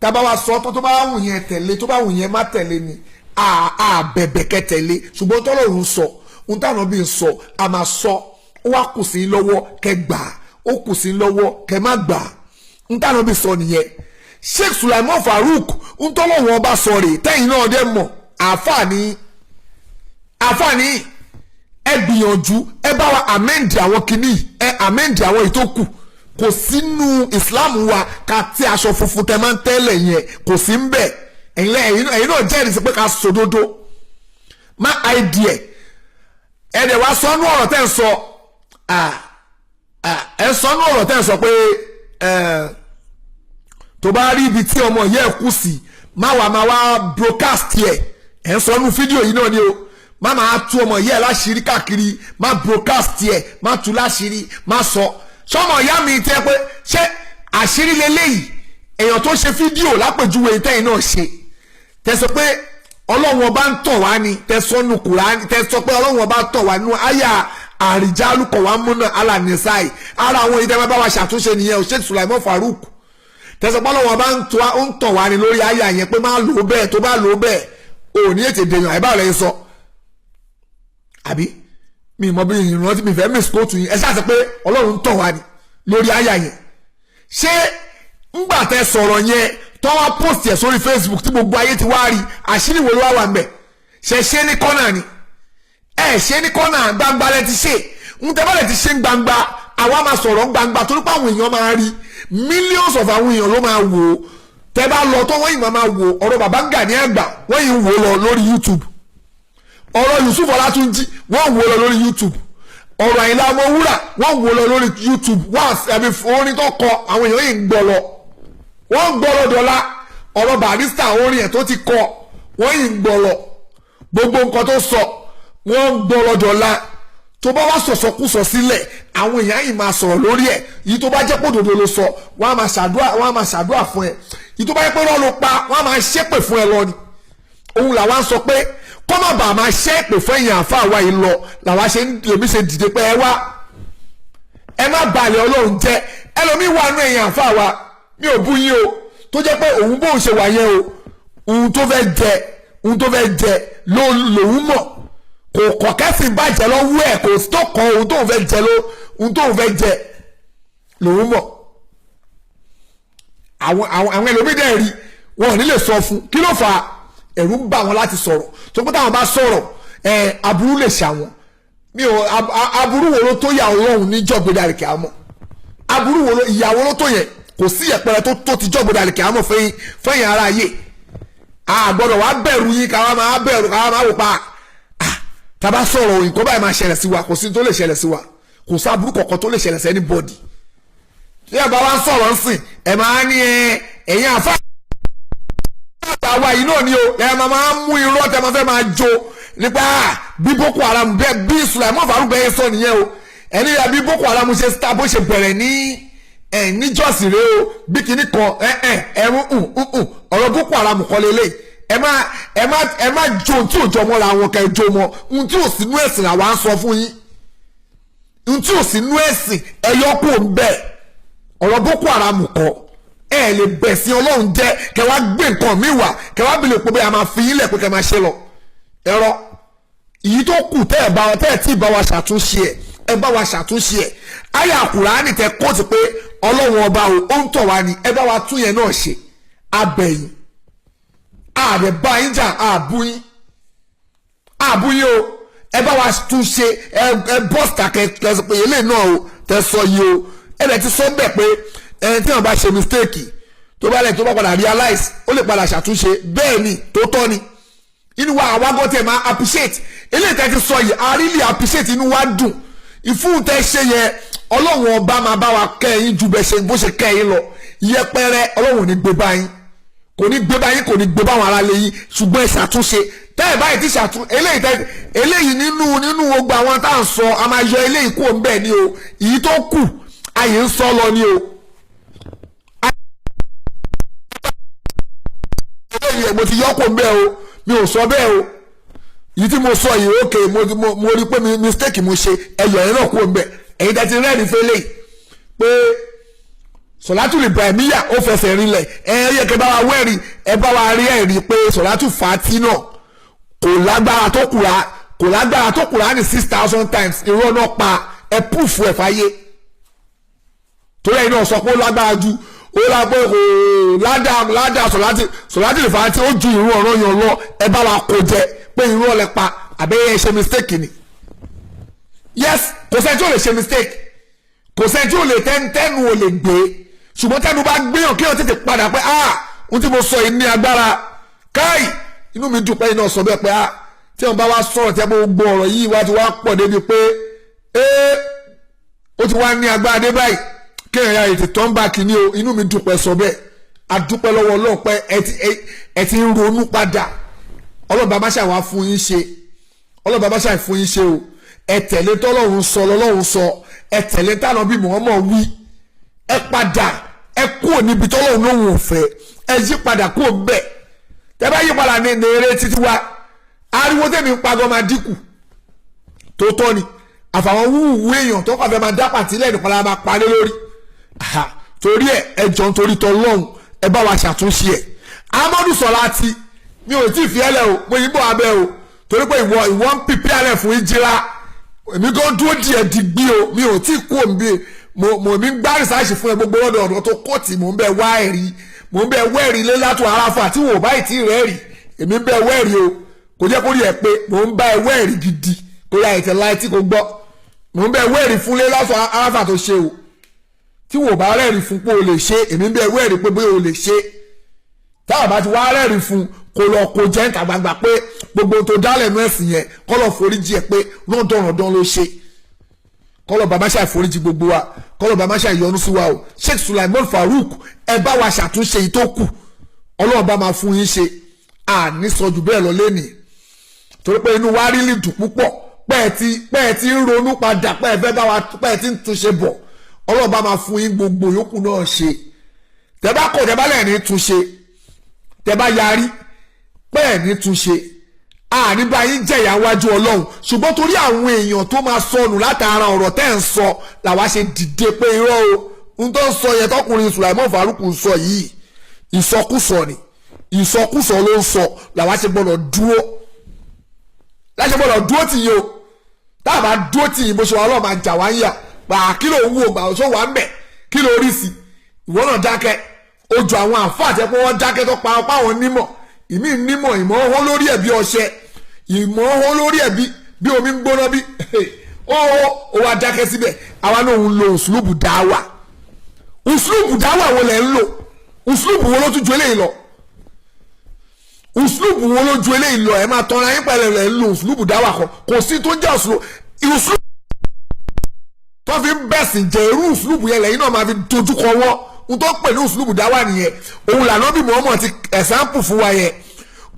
Tábà wá sọ tó bá wù yẹn tẹ̀lé, tó bá wù yẹn má tẹ̀lé ni, a bẹ̀bẹ̀ kẹ́ tẹ̀lé. Ṣùgbọ́n tọ́lọ́run sọ ìtànàbì sọ, a máa sọ. Ó wá kù sí lọ́wọ́ kẹ́ gbà, ó kù sí lọ́wọ́ kẹ́ má gbà. Ìtànàbì sọ nìyẹn. Sheikh Sulaiman Farouk ntọ́lọ́wọ́n ọba sọ rè, tẹ́yìn náà dẹ́ mọ̀, àfààní ẹ gbìyànjú ẹ bá wa amend àwọn kìíní, ẹ amend àwọn èyí tó kù. Kò sínú Islam wa ká tí aṣọ funfun tẹ máa ń tẹ́lẹ̀ yẹn, kò sí ń bẹ̀. Ẹ̀yin náà jẹ́rìí sí pé ká sòdodo má àìdíẹ̀. Ẹ dẹ̀ wá sọ́nú ọ̀rọ̀ tẹ́ ń sọ, ẹ sọ́nú ọ̀rọ̀ tẹ́ ń sọ pé tó bá rí ibi tí ọmọ yẹ kú sí, má wàá má wá broadcast yẹ. Ẹ ń sọnù fídíò yìí náà ni o, má máa tú ọmọ yẹ láṣìírí káàkiri, má broadcast yẹ, má tú láṣìírí, má sọ sọmọ ìyá mi tẹ pé ṣé àṣírí leléyìí. Èèyàn tó ṣe fídíò lápèjúwe tẹ́yìn náà ṣe, tẹ sọ pé Ọlọ́run ọba ń tọ̀ wá ni, tẹ sọnù Kùránì, tẹ sọ pé Ọlọ́run ọba tọ̀ wá nínú àyà àrìjálùkọ̀ wá múnà alàníṣáì. Ara àwọn ìdẹ́gbẹ́ bá wa ṣàtúnṣe nìyẹn o, Sheikh Sulaiman Farouk. Tẹsán pọ́lọ́wọ́n bá ń tọ̀ wá ní lórí àyà yẹn pé má lò ó bẹ́ẹ̀, tó bá lò ó bẹ́ẹ̀ ò ní ètè dèèyàn àìbá rẹ̀ sọ àbí mi mọ bí ìrántí mi fẹ́ miss kóòtù yín. Ẹ ṣáà sọ pé Ọlọ́run ń tàn wá ni lórí àyà yẹn. Ṣé ńgbà tẹ sọ̀rọ̀ yẹn tó wá post ẹ̀ sórí Facebook tí gbogbo ayé ti wá rí, àṣírí wo ló wá wà ń bẹ̀? Ṣe ṣe ní kọ́nà ni? Ẹ ṣe ní kọ́nà, gbangba lẹ ti ṣe. Ń tẹ́ bá lẹ ti ṣe ń gbangba, àwa máa sọ̀rọ̀ ń gbangba torí pé àwọn èèyàn máa rí, millions of àwọn èèyàn ló máa wò ó. Tẹ́ bá lọ tó wọ́n yìí máa wò ọ̀rọ̀ bàbá Gani Àgbà, wọ́n yìí ń wò lọ lórí YouTube. Ọ̀rọ̀ Yusuf Ọlátúnjí, wọ́n wò lọ lórí YouTube. Ọ̀rọ̀ Àyìnlá Ọmọwúrà, wọ́n wò lọ lórí YouTube. Wọ́n àbí orin tó kọ, àwọn èèyàn yìí ń gbọ́ lọ, wọ́n ń gbọ́ lọ dọ́là. Ọ̀rọ̀ Barrister, orin ẹ̀ tó ti kọ, wọ́n yìí ń gbọ́ lọ. Gbogbo nǹkan tó sọ, wọ́n ń gbọ́ lọ dọ́là. Tó bá wá sọ̀sọ̀kúsọ sílẹ̀, àwọn èèyàn yìí máa sọ̀rọ̀ lórí ẹ̀. Yìí tó bá jẹ́ pé òdodo ló sọ, wọ́n á máa ṣàdúrà, wọ́n á máa ṣàdúrà fún ẹ. Yìí tó bá jẹ́ pé irọ́ ló pa, wọ́n á máa ṣépè fún ẹ lọ ni. Òun làwa ń sọ pé kọ́ má bàa máa ṣépè fún ẹ̀yìn àfa àwa yìí lọ làwa ṣe ń lèmi ṣe dìde pé ẹ wá, ẹ má balẹ̀ Ọlọ́run jẹ́. Ẹlòmíì wà nú ẹ̀yìn àfa wa, mi ò bú yín o, tó jẹ́ pé òun bóun ṣe wà yẹn o, ohun tó fẹ́ jẹ, ohun tó fẹ́ jẹ lòun mọ̀. Kò kọ̀ kẹ́sìn bàjẹ́ lọ́wọ́ ẹ̀, kò tó kọ ohun tóun fẹ́ jẹ ló, ohun tóun fẹ́ jẹ lòun mọ̀. Àwọn ẹlòmíì dẹ̀ rí wọn ò ní lè sọ fún. Kí ló fà á? Ẹ̀rù ń bà wọ́n láti sọ̀rọ̀ tó pé táwọn bá sọ̀rọ̀ ẹ̀ aburú lè ṣàwọn. Mi ò aburú wo ló tó yà Ọlọ́run níjọ́ gbé dàrí kìá mọ̀? Aburú wo ló, ìyàwó ló tó yẹn? Kò sí ìyẹ̀pẹ̀rẹ̀ tó ti jọ́ gbé dàrí kìá mọ̀ fẹ́yìn ara ayé. A gbọ́dọ̀ wá bẹ̀rù yín, káwá máa bẹ̀rù, káwá máa wò pa tàbá sọ̀rọ̀ nǹkan báyìí máa ṣẹlẹ̀ sí wa. Kò sí tó lè ṣẹlẹ̀ sí wa, kò sí aburú kọ̀ọ̀kan tó lè ṣẹlẹ̀ sí anybody. Tí ẹ bá wá ń sọ̀rọ̀ ń sìn, ẹ máa ní ẹ ẹ̀yin àfa àwa yìí náà ni o, ẹ máa mú irọ́ tẹ máa fẹ́ máa jó nípa bí Boko Haram bẹ́ẹ̀, bí Sulaiman Faruk bẹ́ẹ̀ sọ nìyẹn o. Ẹni rẹ bí Boko Haram ṣe star bó ṣe bẹ̀rẹ̀ ní ẹ̀ níjọ́sìn rẹ o, bí kinní kan ẹ ẹ ẹ̀rún ọ̀rọ̀ Boko Haram kọ́ lélẹ̀. Ẹ má jó ohun tí ò jọ mọ́ra wọn, kẹ́ ẹ jó mọ́ ohun tí ò sínú ẹ̀sìn làwa ń sọ fún yín. Ohun tí ò sínú ẹ̀sìn, ẹ yọ kó ń bẹ́ẹ̀. Ọ̀rọ̀ Boko Haram kọ́. Ẹ lè bẹ̀sìn Ọlọ́run jẹ́ kẹ́ wá gbé nǹkan mi wá, kẹ́ wá bìlẹ̀ pé bẹ́ẹ̀ a máa fi yín lẹ̀ pé kẹ́ máa ṣe lọ. Ẹ̀rọ èyí tó kù tẹ́ ẹ̀ bá wa, tẹ́ ẹ̀ tí ì bá wa ṣàtúnṣe ẹ̀, ẹ bá wa ṣàtúnṣe ẹ̀. Àyà Kùránì tẹ kóòtù pé Ọlọ́run ọba o, ó ń tọ̀ wá ni, ẹ bá wa tún yẹn náà ṣe. Abẹ̀yìn ààrẹ bá yín jà, àbú yín, àbú yín o, ẹ bá wa tún ṣe. Ẹ bọ́sítà kẹ sọ pé eléyìí náà o tẹ sọ yìí o, ẹ lẹ ti sọ bẹ́ẹ̀ pé ẹni tí wọn bá ṣe mistake tó bá lẹ̀ tó bá padà realize, ó lè padà ṣàtúnṣe. Bẹ́ẹ̀ ni, tó tọ́ ni. Inú wa, àwa gan tẹ̀ máa appreciate eléyìí tẹ́ ti sọ yìí. I really appreciate, inú wa dùn ìfún tẹ́ ṣe yẹn. Ọlọ́run ọba máa bá wa kẹ́ ẹ̀yin ju bẹ́ẹ̀ ṣe bó ṣe kẹ́ ẹ̀yin lọ. Yẹpẹrẹ Ọlọ́run ò ní gbé báyìí, kò ní gbé báyìí, kò ní gbé báwọn ará lè yín. Ṣùgbọ́n ẹ ṣàtúnṣe tẹ́ ẹ báyìí ti ṣàtúnṣe eléyìí tẹ́ eléyìí nínú gbogbo àwọn tá à ń sọ, a máa yọ eléyìí kúrò ń bẹ̀ ni o. Èyí tó kù àyè ń sọ lọ ni o. Eléyìí mo ti yọ kó ń bẹ́ẹ̀ o, mi ò sọ bẹ́ẹ̀ o. Èyí tí mo sọ yìí, ok, mo rí pé mistake mo ṣe, ẹyọ ẹ náà kúrò ń bẹ̀. Ẹ̀yin tẹ́ ti rẹ́ẹ̀rí fẹ́lẹ̀ pé Sọ̀látù Ibrahimiyya ó fẹsẹ̀ rinlẹ̀, ẹ yẹ kẹ́ bá wa wẹ́rì, ẹ bá wa rí ẹ̀rí pé Sọ̀látù Fàtí náà kò lágbára tó kùrà, kò lágbára tó kùrà ní 6,000 times. Irọ́ náà pa, ẹ púfù ẹ̀ fáyé. Torí ẹ̀yin náà sọ pé ó lágbára ju, ó lágbára kò ládàá ládàá Sọ̀látù Fàtí ó ju ìrú ọ̀rọ̀ yàn lọ. Ẹ bá wa kó jẹ pé irú ọ̀lẹ̀ pa àbẹ́yẹ ṣe mistake ni. Yes, kò sẹ́ni tí ò lè ṣe mistake, kò sẹ́ni tí ò lè tẹ́nu ò lè gbé. Ṣùgbọ́n tẹ́nu bá gbéyàn, kéèyàn tètè padà pé ah, ohun tí mo sọ yìí ní agbára káì. Inú mi dùn pé iná sọ bẹ́ẹ̀ pé ah, tí wọ́n bá wá sọ̀rọ̀ tí wọ́n gbọ́ ọ̀rọ̀ yìí wá ti wá pọ̀ débi pé ee, ó ti wá ní agbára dé báyìí, kéèyàn ya ètè tó ń bá kìíní o. Inú mi dùn pé sọ bẹ́ẹ̀. Adúpẹ́ lọ́wọ́ Ọlọ́run pé ẹ ti ń ronú padà. Ọlọ́run bá má ṣàwá fún yín ṣe, Ọlọ́run bá má ṣàì fún yín ṣe o. Ẹ tẹ̀lé tọ́lọ́run sọ, lọ́lọ́run sọ, ẹ tẹ̀lé tánà bí Muhammad wí. Ẹ padà, ẹ kúrò níbi tọ́lọ́run lóhùn òfẹ́, ẹ yí padà kúrò bẹ́ẹ̀. Tẹ bá yí padà ní eré títí wa, ariwo tẹ̀mí ń pagọ́ máa dínkù. Tó tọ́ ni àfàwọn wúwú èèyàn tó kàn fẹ́ máa dá pàtí lẹ́nu kan la máa palẹ́ lórí. Torí ẹ jọ nítorí tọ́lọ́run, ẹ bá wa ṣàtúnṣe ẹ̀. Amadu Sọláàtì Mi ò tí ì fi ẹlẹ o, mo yìí bọ̀ abẹ́ o, torí pé ìwọ ìwọ ń pìpì alẹ̀ fún ìjìra. Èmi gan dúró díẹ̀ digbí o, mi ò tí ì kú òǹbí. Mo mi ń gbá rìsáàsì fún ẹ, gbogbo ọ̀dọ̀ ọ̀dọ̀ tó kóòtì, mò ń bẹ wá ẹ̀rí, mò ń bẹ wẹ́ẹ̀rí lé látò aráfà tí wò báyìí tí rẹ̀ rí. Èmi ń bẹ wẹ́ẹ̀rí o, kò jẹ́ kó rí ẹ pé mò ń bá ẹ wẹ́ẹ̀rí gidi, kó yà ètè láì tí kò gbọ́. Mò ń bẹ wẹ́ẹ̀rí fún lé látò aráfà tó ṣe o, tí wò bá rẹ́ẹ̀rí fún pé o lè ṣe, èmi ń bẹ wẹ́ẹ̀rí pé bóyá o lè ṣe. Táwọn bá ti wá rẹ́ẹ̀rí fún, kó lọ kó jẹ́ níta gbangba pé gbogbo tó dálẹ̀ nú ẹ̀sìn yẹn, kọ́ lọ foríjì ẹ̀ pé rọ́ndọ̀rọ̀dán ló ṣe. Kọ́lọ̀ bàbá ṣe àforíjì gbogbo wa, kọ́lọ̀ bàbá ṣe àyọ́nú sí wa o. Sheikh Sulaiman Farouk, ẹ bá wa ṣàtúnṣe yìí tó kù, Ọlọ́run bá máa fún yín ṣe. Àní sọ jù bẹ́ẹ̀ lọ lénìí, torí pé inú wa rí lè dùn púpọ̀ pẹ́ẹ́ ti ń ronú padà, pẹ́ẹ́ fẹ́ bá wa, pẹ́ẹ́ ti ń túnṣe bọ̀. Ọlọ́run bá máa fún yín gbogbo yòókù náà ṣe. Tẹ́ bá kọ̀, tẹ́ bá lẹ̀ ní túnṣe, tẹ́ bá yarí pẹ́ẹ́ ní túnṣe, àní bá yín jẹ̀yà wájú Ọlọ́run. Ṣùgbọ́n torí àwọn èèyàn tó máa sọnù látara ọ̀rọ̀ tẹ́ ń sọ làwa ṣe dìde pé irọ́ o, n tó ń sọ yẹn, tọkùnrin Sulaiman Farouk ń sọ yìí, ìsọkúsọ ni, ìsọkúsọ ló ń sọ. Làwa ṣe gbọ́dọ̀ dúró, láṣẹ gbọ́dọ̀ dúró tì yín o. Tá a bá dúró tì yín, bó ṣe wà, Ọlọ́run máa jà wá ń yà gbà. Kí ló ń wò gbà ṣó wà ń bẹ̀? Kí ló rí sí? Ìwọ náà dákẹ́ ojú àwọn àǹfààní àti ẹ̀pọ̀ wọn dákẹ́ tó pa ọpá àwọn nímọ̀ ìmí nímọ̀, ìmọ̀ ọ̀hún lórí ẹ̀ bí ọṣẹ, ìmọ̀ ọ̀hún lórí ẹ̀ bí omi ń gbóná bí ó wá dákẹ́ síbẹ̀. Àwa náà ń lo òṣùlùbù dáwà. Òṣùlùbù dáwà wo lẹ̀ ń lò? Òṣùlùbù wo ló tún ju eléyìí lọ? Òṣùlùbù wo ló ju eléyìí lọ? Ẹ máa tọ́ra yín pẹ̀lẹ́ lẹ̀ ń lo òṣùlùbù dáwà kan, kò sí tó ń jẹ́ òṣùlùbù tó fi ń bẹ̀sìn jẹ́. Irú òṣùlùbù yẹn lẹ́yìn náà máa fi dojúkọ wọ́n. N tó pè ní òṣùlùbù dáwà nìyẹn. Òun làná bí Muhammad ti ẹ̀sánpù fún wa yẹn.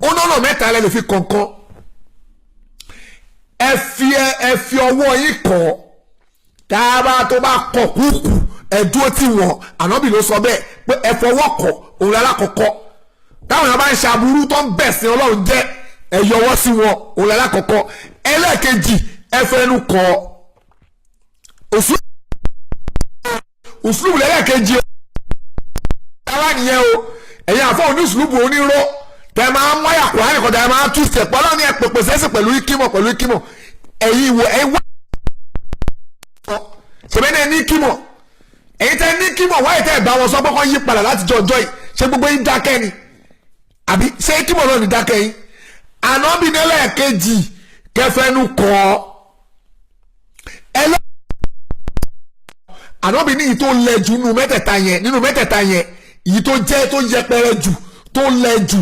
Ó nọ́nà mẹ́ta lẹ́ lè fi kọ̀ọ̀kan. Ẹ fi ọwọ́ yín kọ̀, tábà tó bá kọ̀ kúkú, ẹ dúró tì wọ́n. Ànábì ló sọ bẹ́ẹ̀ pé ẹ fọwọ́ kọ̀, òun lálákọ̀ọ́kọ́. Táwọn èèyàn bá ń ṣàbúrú tó ń bẹ̀sìn Ọlọ́run jẹ́, ẹ yọwọ́ sí wọn, òun lálákọ̀ọ́kọ́. Ẹlẹ́ẹ̀kejì, ẹ fẹnu kọ̀. Òṣùlùbù lẹ́lẹ́kejì ara nìyẹn o. Ẹ̀yin àfọ oníṣùlùbù onírọ́ tẹ máa ń wáyà Kùránì kan, tẹ máa ń tú sẹ̀ pọ́lọ́ ní ẹ pèpè sẹ́sì pẹ̀lú ikímọ̀, pẹ̀lú ikímọ̀. Ẹ̀yin ìwọ ẹ wá ṣẹ̀bẹ́ náà ní ikímọ̀. Ẹ̀yin tẹ ní ikímọ̀ wáyé, tẹ bá wọn sọ pé kọ́ yí padà láti jọ ọjọ́ yìí, ṣé gbogbo yín dákẹ́ ni? Àbí ṣé ikímọ̀ náà ní dákẹ́ yín? Ànábì nílẹ̀ kejì kẹfẹ́nu kọ́ ẹ lọ. Ànábì ní ìyí tó lẹ jù nínú mẹ́tẹ̀ẹ̀ta yẹn, nínú mẹ́tẹ̀ẹ̀ta yẹn, ìyí tó jẹ́ tó yẹpẹrẹ jù, tó lẹ jù,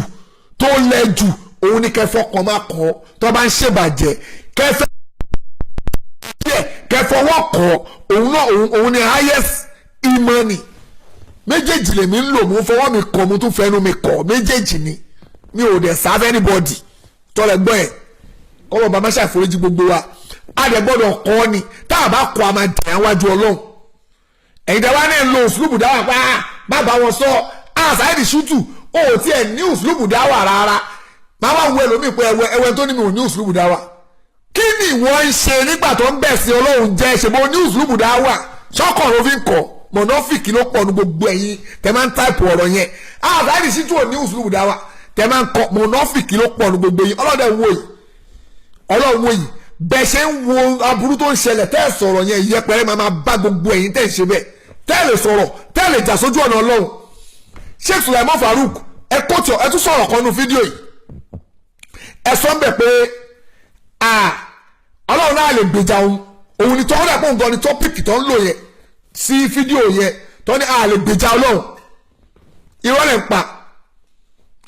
tó lẹ jù, òun ni kẹfọ́ kan máa kọ́ tó bá ń ṣèbàjẹ́, kẹfẹ́ díẹ̀ kẹfọwọ́ kọ́ òun náà, òun ni highest imani. Méjèèjì lèmi ń lò, mo fọwọ́ mi kọ́, mo tún fẹnu mi kọ́, méjèèjì ni. Mi ò dẹ̀ sáfẹ́ anybody tọ́lẹ̀ gbọ́ ẹ̀. Kọ́lọ̀ bàbá ṣàforíjì gbogbo wa. A dẹ̀ gbọ́dọ̀ kọ́ ni, tá a bá kọ́, a máa dẹ̀ wájú Ọlọ́run. Ẹ̀yin tẹ́ wá ní lo òṣùlùbù dáwà pé bàbá wọn sọ àṣàyẹ̀dì ṣútù, ó ò tiẹ̀ ní òṣùlùbù dáwà rárá. Máa wá wo ẹlòmíì pé ẹwẹ́ tó ní mi ò ní òṣùlùbù dáwà. Kí ni wọ́n ń ṣe nígbà tó ń bẹ̀ sí Ọlọ́run jẹ́? Ṣe bó ní òṣùlùbù dáwà? Ṣọ́kàn ló fi ń kọ́ mọ̀nàfìkì ló pọ̀ ní gbogbo ẹ̀yin tẹ́ máa ń táìpù ọ̀rọ̀ yẹn. Àṣàyẹ̀dì ṣútù ò ní òṣùlùbù dáwà tẹ́ máa ń kọ́, mọ̀nàfìkì ló pọ̀ ní gbogbo yín. Ọlọ́dẹ wo yìí, Ọlọ́run wo yìí, bẹ́ẹ̀ ṣe ń wo aburú tó ń ṣẹlẹ̀ tẹ́ ẹ̀ sọ̀rọ̀ yẹn, ìyẹpẹrẹ máa máa bá gbogbo ẹ̀yin tẹ́ ẹ̀ ṣe bẹ́ẹ̀, tẹ́ ẹ̀ lè sọ̀rọ̀, tẹ́ ẹ̀ lè jà sójú ọ̀nà Ọlọ́run. Sheikh Sulaiman Farouk, ẹ kóòtù, ẹ tún sọ̀rọ̀ kan nu fídíò yìí. Ẹ sọ ń bẹ̀ pé Ọlọ́run náà lè gbèjà òun. Òun ni tọ́wọ́dà pọ̀ nǹkan ni tọ́pìkì tó ń lò yẹn sí fídíò yẹn, tó ní a lè gbèjà Ọlọ́run. Irọ́ lẹ̀ ń pa,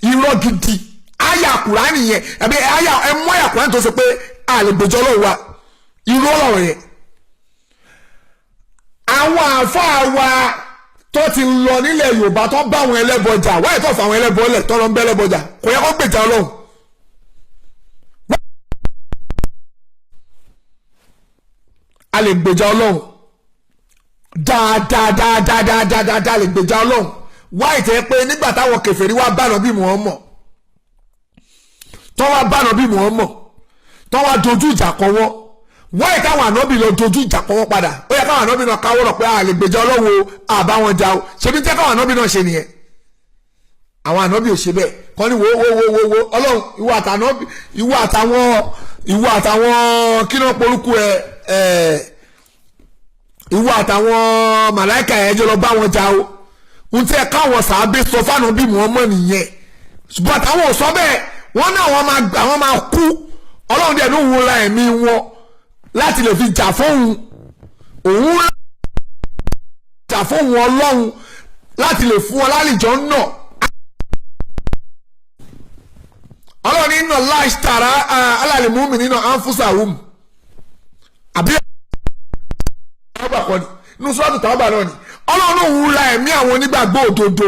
irọ́ gidi. Àyà Kùránì yẹn àbí àyà ẹ mú àyà Kùránì tó ṣe pé a lè gbèjà Ọlọ́run wa, irọ́ lọ̀rọ̀ yẹn. Àwọn àáfàá wa tó ti lọ nílẹ̀ Yorùbá tó bá àwọn ẹlẹ́bọ jà, wáyé tó fà àwọn ẹlẹ́bọ lẹ̀ tó lọ ń bẹ́ ẹlẹ́bọ jà, kò yẹ kó gbèjà Ọlọ́run. A lè gbèjà Ọlọ́run dáadáa dáadáa dáadáa dáadáa, lè gbèjà Ọlọ́run. Wáyé tẹ́ pé nígbà táwọn kèfèrí wá bá Ànábì Muhammad, tó wá bá Ànábì Muhammad, tó wá dojú ìjà kọ wọ́n, wáyé táwọn ànábì lọ dojú ìjà kọ wọ́n padà? Ó yẹ káwọn ànábì náà káwọ́ rọ̀ pé a lè gbèjà Ọlọ́run o, àbá wọn jà o. Ṣebí jẹ́ káwọn ànábì náà ṣe nìyẹn. Àwọn ànábì ò ṣe bẹ́ẹ̀ kọ́ ni wo wo wo wo wo Ọlọ́run, ìwọ àtànábì, ìwọ àtàwọn kí náà porúkú ẹ ẹ, ìwọ àtàwọn màláìka ẹ jọ lọ bá wọn jà o. N tẹ káwọn sàábé sọ fáànà bí Muhammad nìyẹn, ṣùgbọ́n àtàwọn ò sọ bẹ́ẹ̀. Wọ́n ní àwọn máa kú. Ọlọ́run dẹ̀ ló ń ra ẹ̀mí wọn láti lè fi jà fóun, òun jà fóun Ọlọ́run láti lè fún ọ lálìjọ náà. Ọlọ́run nínú láìsítara alàlẹ́mú mi nínú anfusahum àbí ọba kọ́ni nínú sọ́ọ̀tù tàwọn náà ni. Ọlọ́run òun ra ẹ̀mí àwọn onígbàgbọ́ òdodo,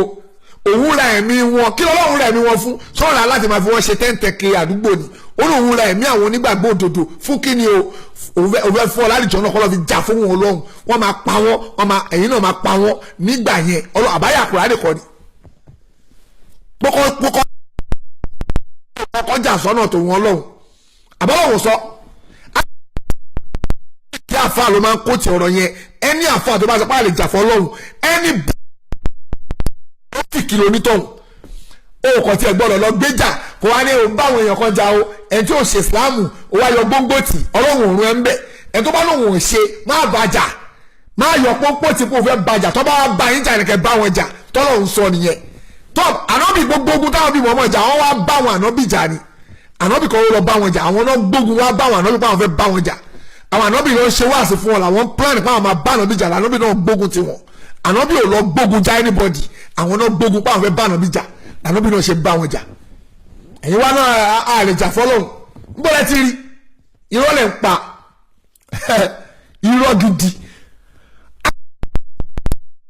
òun ra ẹ̀mí wọn. Kí lọ́lọ́run ra ẹ̀mí wọn fún? Sọ́ọ̀rọ̀ láti máa fi wọ́n ṣe tẹ́ǹtẹ̀ kiri àdúgbò ni. Ó ní òun ra ẹ̀mí àwọn onígbàgbọ́ òdodo fún kí ni o? Òun fẹ́ fún ọ lálìjọ náà kọ́ lọ́ fi jà fún wọn lọ́hùn. Wọ́n máa pa wọ́n, wọ́n máa, ẹ̀yin náà máa pa wọ́n nígbà yẹn. Ọlọ́ àbáyà Kùránì kọ́ ni pọ́kọ́ pọ́kọ́ kọjá sọ́nà tó wọn lọ́hùn àbọ̀lọ́hùn sọ. Kí àfa ló máa ń kó ti ọ̀rọ̀ yẹn. Ẹni àfa tó bá sọ pé àlè jà fọ́ lọ́hùn, ẹni bí ó fi kìlọ̀ onítọ̀hún, o kò tiẹ̀ gbọ́dọ̀ lọ gbéjà kó wá ní òun báwọn èèyàn kan jà o. Ẹni tí ò ṣe Ìsìláàmù, ó wá yọ gbóngbò tì, Ọlọ́run òrùn ẹ̀ ń bẹ̀. Ẹni tó bá lóun ò ṣe, má bàjà, má yọ pọ́npọ́ tí kò fẹ́ bàjà. Tó bá wá bá yín jà nìkẹ́, bá wọn jà. Tọ́lọ́run sọ nìyẹn. Tọ́ ànábì, gbogbo ogun táwọn bí mọ̀ọ́mọ̀ jà, wọ́n wá bá wọn ànábì jà ni. Ànábì kan ó lọ bá wọn jà, àwọn náà gbógun wá bá wọn ànábì pé àwọn fẹ́ bá wọn jà. Àwọn ànábì ló ń ṣe wáàsí fún wọn, làwọn plan pé àwọn máa bá ànábì jà. Lànábì náà gbógun ti wọn. Ànábì ò lọ gbógun já anybody, àwọn náà gbógun pé àwọn fẹ́ bá ànábì jà, lànábì náà ṣe bá wọn jà. Ẹ̀yin wá náà a lè jà fọlọ́hún. Ń bọ́lá ti rí irọ́ lẹ̀ ń pa, irọ́ gidi.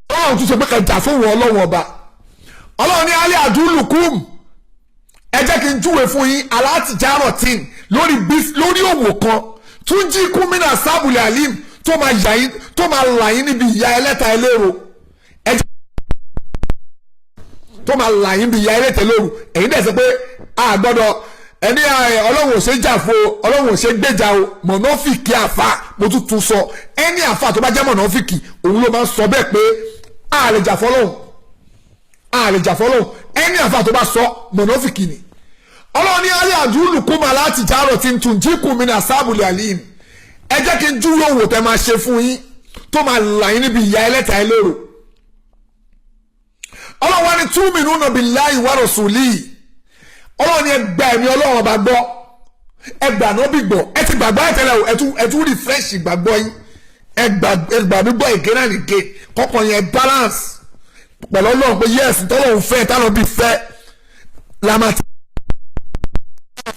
Ọlọ́run tún sọ pé ká jà fún wọn. Ọlọ́run ọba, Ọlọ́run ní alẹ́ àdúlùkùm, ẹ jẹ́ kí n júwe fún yín alátìjárọ̀ tín lórí lórí òwò kan tún jí kúmínà sábùlẹ̀ alim tó máa yà yín, tó máa là yín níbi ìyà ẹlẹ́ta ẹlẹ́rọ. Ẹ jẹ́ tó máa là yín níbi ìyà ẹlẹ́ta ẹlẹ́rọ. Ẹ̀yin dẹ̀ sọ pé a gbọ́dọ̀ ẹni Ọlọ́run ò ṣe jà fún o, Ọlọ́run ò ṣe gbèjà o. Mọ̀nàfìkì àfa, mo tún tún sọ, ẹni àfa tó bá jẹ́ mọ̀nàfìkì, òun ló máa ń sọ bẹ́ẹ̀ pé a lè jà fọlọ́run, a lè jà fọlọ́run. Ẹni àfa tó bá sọ, mọ̀nàfìkì ni. Ọlọ́run ní alẹ́ àdúlù kúmà láti járọ̀ tí ń tún jíkù mi ní àsáàbùlẹ̀ àlìm. Ẹ jẹ́ kí n júwèé òwò tẹ́ máa ṣe fún yín tó máa là yín níbi ìyà ẹlẹ́ta ẹlẹ́rọ. Ọlọ́run wá ní tu'minuna billahi wa rasulihi. Ọlọ́run ní ẹ gba ẹ̀mí Ọlọ́run ọba gbọ́, ẹ gbà nábì gbọ́. Ẹ ti gbàgbọ́ ẹ tẹ́lẹ̀ o, ẹ tún refresh ìgbàgbọ́ yín. Ẹ gbà mí gbọ́ again and again, kọ́kọ́ yẹn balance pẹ̀lú Ọlọ́run pé yes, tọ́lọ́run fẹ́, tánàbí fẹ́ la máa ti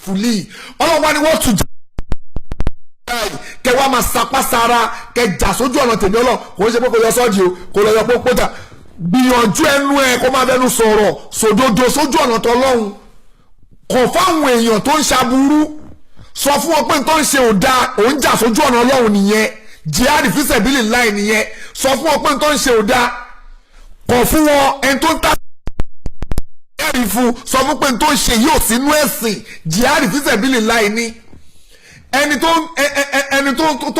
fúlì. Ọlọ́run wá ní wọ́n tún jẹ́ kẹ wá máa sapá sára kẹ jà sójú ọ̀nà tèmi. Ọlọ́run kò ń ṣe pé kò yọ sọ́ọ̀dì o, kò lọ yọ pópó jà. Gbìyànjú ẹnu ẹ kó máa fẹnu sọ̀rọ̀ sòdodo sójú ọ̀nà tọlọ́run. Kọ̀ fáwọn èèyàn tó ń ṣaburú, sọ fún wọn pé tó ń ṣe ò dáa. Òun jà sójú ọ̀nà Ọlọ́run nìyẹn, jihad fisabili láì nìyẹn. Sọ fún wọn pé tó ń ṣe ò dáa, kọ̀ fún wọn. Ẹni tó ń ta ẹ̀rí fún, sọ fún pé tó ń ṣe yóò sínú ẹ̀sìn, jihad fisabili láì ní. Ẹni tó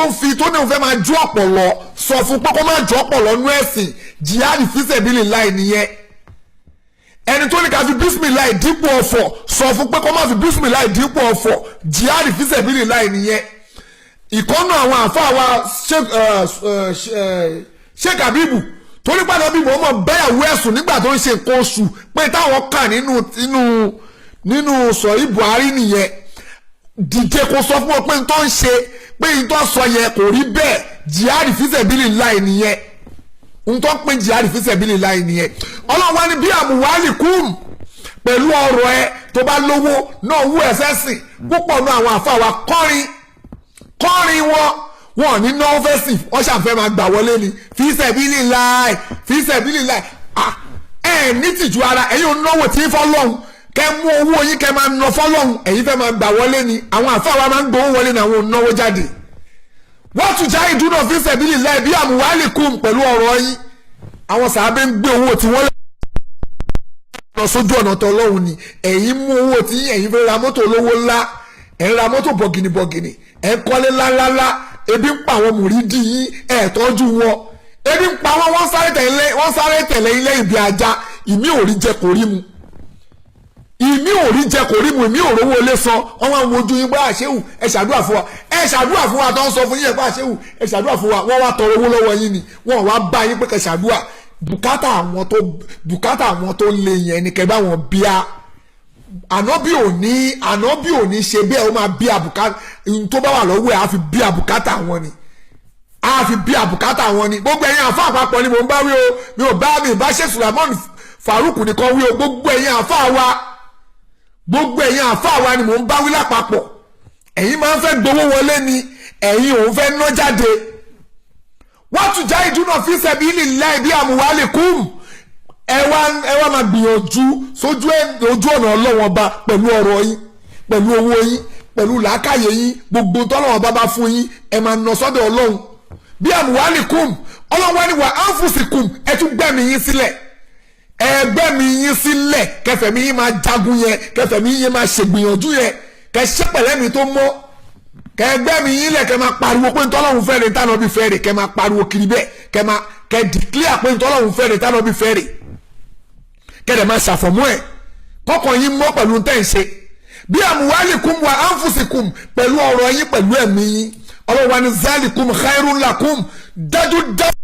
ń fi tó ní òun fẹ́ máa jó ọ̀pọ̀lọ́, sọ fún pé kó má jó ọ̀pọ̀lọ́ nú ẹ̀sìn, jihad fisabili láì nìyẹn. Ẹni tó ní ká fi bísímìláì dípò ọ̀fọ̀, sọ fún pé kó má fi bísímìláì dípò ọ̀fọ̀, jihad fisabili láì nìyẹn. Ìkọ́nù àwọn àfáà wa, Sheikh Habibu, torí pàdé bí mọ̀ọ́mọ̀ bẹ́yàwó ẹ̀sùn nígbà tó ń ṣe nǹkan oṣù, pé táwọn kà nínú sọ̀rí Buhari nìyẹn. Dìde kó sọ fún wọn pé n tó ń ṣe, pé n tó sọ yẹn kò rí bẹ́ẹ̀, jihad fisabili láì nìyẹn. N tó ń pín jihad fisabili láì nìyẹn. Ọlọ́run wá ní bí àmúwálì kùm pẹ̀lú ọrọ̀ ẹ tó bá lówó náà wú ẹsẹ̀ sìn. Púpọ̀ náà àwọn àfa wa kọrin kọrin, wọn wọn ní náà fẹ́ sìn, wọ́n ṣàfẹ́ máa gbà wọlé ni. Fisabili láì, fisabili láì. Ẹ ní tìjú ara ẹ̀yin ò náwó tí ń fọ́lọ́hún. Kẹ mú owó yín, kẹ máa ná fọ́lọ́hún. Ẹ̀yin fẹ́ máa gbà wọlé ni. Àwọn àfa wa máa ń gbowó wọlé ni, àwọn ò náwó jáde. Wọ́n tún já ìdúná fisabili láì bí àmúwálì kùm pẹ̀lú ọ̀rọ̀ yín. Àwọn sàábé ń gbé owó tí wọ́n lọ sójú ọ̀nà tọlọ́hun ni. Ẹ̀yin mú owó tí ẹ̀yin fẹ́ ra mọ́tò olówó ńlá, ẹ̀ ń ra mọ́tò bọ̀gìnìbọ̀gìnì, ẹ̀ ń kọ́lé ńláńláńlá. Ebi ń pa àwọn mùrídìí yín, ẹ̀ tọ́jú wọn. Ebi ń pa wọn, wọ́n sáré tẹ̀lé, wọ́n sáré tẹ̀lé ilé ìbí ajá. Ìmí ò rí jẹ, kò rí mu. Ìmí ò rí jẹ kò rí mu, ìmí ò rówó ilé san. Wọ́n wá ń wojú yín pé àṣehù ẹ ṣàdúrà fún wa, ẹ ṣàdúrà fún wa. Tó ń sọ fún yín ẹ pé àṣehù ẹ ṣàdúrà fún wa, wọ́n wá tọrọ owó lọ́wọ́ yín ni, wọ́n wá bá yín pé kẹ́ ṣàdúrà. Bùkátà àwọn tó le yẹn ni kẹ́ bá wọn bíá. Ànábì ò ní ṣe bẹ́ẹ̀, ó máa bí àbùkátà tó bá wà lọ́wọ́ ẹ̀, á fi bí àbùkátà wọn ni, á fi bí àbùkátà wọn ni. Gbogbo ẹ̀yin àfa àpapọ̀ ni mò ń bá wí o, mi ò bá mi bá ṣe Sulaimon Farouk nìkan wí o. Gbogbo ẹ̀yin àfa wa, gbogbo ẹ̀yin àfa wa ni mò ń bá wí lápapọ̀. Ẹ̀yin máa ń fẹ́ gbowó wọlé ni, ẹ̀yin òun fẹ́ ná jáde. Wọ́n tún já ìdúná fi sabilillahi bí amwalikum. Ẹ wá máa gbìyànjú sójú ọ̀nà Ọlọ́wọ́n Ọba pẹ̀lú ọ̀rọ̀ yín, pẹ̀lú owó yín, pẹ̀lú làákàyè yín. Gbogbo tọ́lọ́wọ́n bá bá fún yín ẹ máa nà sọ́dọ̀ Ọlọ́run. Bí amwalikum, Ọlọ́run wá ní wa anfusikum, ẹ tún gbẹ̀mí yín sílẹ̀, ẹ gbẹ̀mí yín sílẹ̀, kẹfẹ̀mí yín máa jagun yẹn, kẹfẹ̀mí yín máa ṣègbìyànjú yẹn, kẹ ṣe pẹ̀lẹ́mí tó mọ́, kẹ gbẹ̀mí yín lẹ̀, kẹ máa pariwo pé ntọ́lọ́run fẹ́ rè, ntánà bí fẹ́ rè, kẹ máa pariwo kiri bẹ́ẹ̀, kẹ máa kẹ declare pé ntọ́lọ́run fẹ́ rè, ntánà bí fẹ́ rè, kẹ́dẹ̀ máa ṣàfọ̀mọ́ ẹ̀, kọ́kàn yín mọ́ pẹ̀lú tẹ́ ń ṣe. Bí amwalikum wa anfusikum, pẹ̀lú ọ̀rọ̀ yín, pẹ̀lú ẹ̀mí yín. Ọlọ́run wa ní zalikum khairun lakum, dájú dájú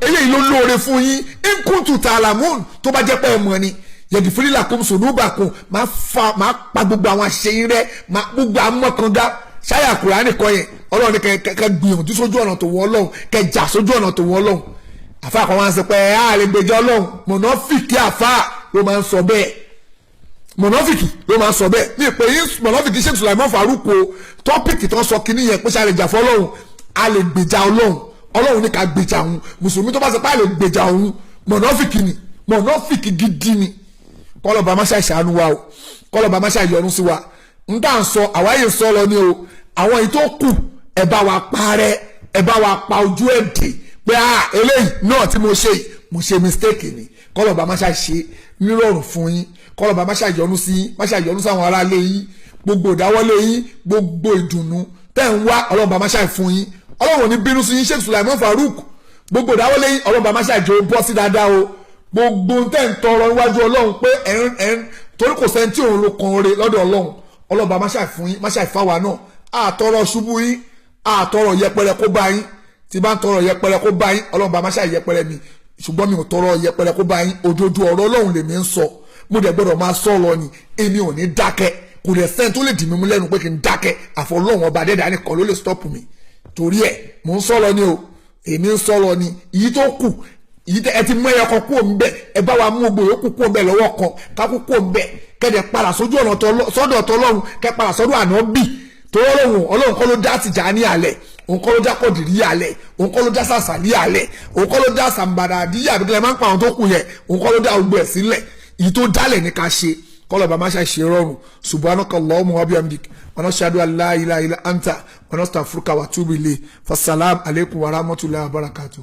eléyìí ló lóore fún yín. In kuntum ta'lamun, tó bá jẹ́ pé ẹ mọ̀ ni. Yẹ̀dìfúrí lakum sunubakum, máa pa gbogbo àwọn àṣeyín rẹ, máa gbogbo àmọ́kànga ṣáyà Kùránì kọ́ yẹn. Ọlọ́run ní kẹ́ gbìyànjú sójú ọ̀nà tó wọ́ Ọlọ́run, kẹ́ jà sójú ọ̀nà tó wọ́ Ọlọ́run. Àfa kan máa ń sọ pé ẹ lè gbèjọ Ọlọ́run. Mọ̀nàfìkì àfa ló máa ń sọ bẹ́ẹ̀, mọ̀nàfìkì ló máa ń sọ bẹ́ẹ̀. Ní ìpè yín mọ̀nàfìkì Sheikh Sulaimon Farouk o, tọ́pìkì tó ń sọ kínní yẹn pé ṣe a lè jà fún Ọlọ́run, a lè gbèjà Ọlọ́run. Ọlọ́run ní ká gbèjà òun. Mùsùlùmí tó bá sọ pé a lè gbèjà òun, mọ̀nàfìkì ni, mọ̀nàfìkì gidi ni. Kọ́lọ́ba má ṣàìṣàánú wa o, kọ́lọ́ba má ṣàìyọnu sí wa. N tá à ń sọ àwáyé sọ lọ ni o. Àwọn èyí tó kù ẹ bá wa parẹ́, ẹ bá wa pa ojú ẹ̀ dè pé ah eléyìí náà tí mo ṣe mo ṣe mistake ni. Kọ́lọ́ba má ṣàìṣe nírọ̀rùn fún yín, kọ́lọ́ba má ṣàìyọnu sí yín, má ṣàìyọnu sáwọn aráalé yín. Gbogbo ìdáwọ́lé yín, gbogbo ìdùnnú tẹ́ ń wá, ọlọ́ba má ṣàì fún yín. Ọlọ́run ò ní bínú sí yín Sheikh Sulaimon Farouk. Gbogbo ìdáwọ́lé yín, ọlọ́ba má ṣàìjọ bọ́ sí dáadáa o. Gbogbo tẹ́ ń tọrọ níwájú Ọlọ́run pé ẹ̀ ń torí kò sẹ́ni tí òun ló kan re lọ́dọ̀ Ọlọ́run. Ọlọ́ba má ṣàì fún yín, má ṣàì fáwa náà. Àtọrọ ṣubú yín, àtọrọ yẹpẹrẹ kó bá yín. Tí bá ń tọrọ yẹpẹrẹ kó bá yín, Ọlọ́run bá má ṣàì yẹpẹrẹ mi, ṣùgbọ́n mi ò tọrọ yẹpẹrẹ kó bá yín. Òdodo ọ̀rọ̀ Ọlọ́run lèmi ń sọ, mo dẹ̀ gbọ́dọ̀ máa sọ lọ ni, èmi ò ní dákẹ́. Kò dẹ̀ sẹ́ni tó lè dì mí mú lẹ́nu pé kí n dákẹ́, àfọ Ọlọ́run ọba dẹ́dà nìkan ló lè stop mi. Torí ẹ̀ mò ń sọ lọ ni o, èmi ń sọ lọ ni. Èyí tó kù, èyí ẹ ti mú ẹyọ kan kúrò ńbẹ̀, ẹ bá wa mú gbogbo yòókù kúrò ńbẹ̀ lọ́wọ́ kan, kákú kúrò ńbẹ̀, kẹ́dẹ̀ padà sójú ọ̀nà sọ́dọ̀ tọlọ́run, kẹ́ padà sọ́dọ̀ Ànábì. Torí Ọlọ́run, Ọlọ́run kọ́ ló dá Tìjàní àlẹ̀, òun kọ́ ló dá Kọ̀dìrí àlẹ̀, òun kọ́ ló dá Sàsàlí àlẹ̀, òun kọ́ ló dá Sàǹbàdà àdíyà àbíkẹ́lẹ́ máa ń pa àwọn tó kù yẹn, òun kọ́ ló dá gbogbo ẹ̀ sílẹ̀. Èyí tó dálẹ̀ ní ká ṣe. Kọ́lọ̀ bá má ṣe ṣe rọrùn. Subhanaka Allahumma wa bihamdik, wa nashhadu an la ilaha illa anta, wa nastaghfiruka wa atubu ilayk. Fassalam alaykum wa rahmatullahi wa barakatuh.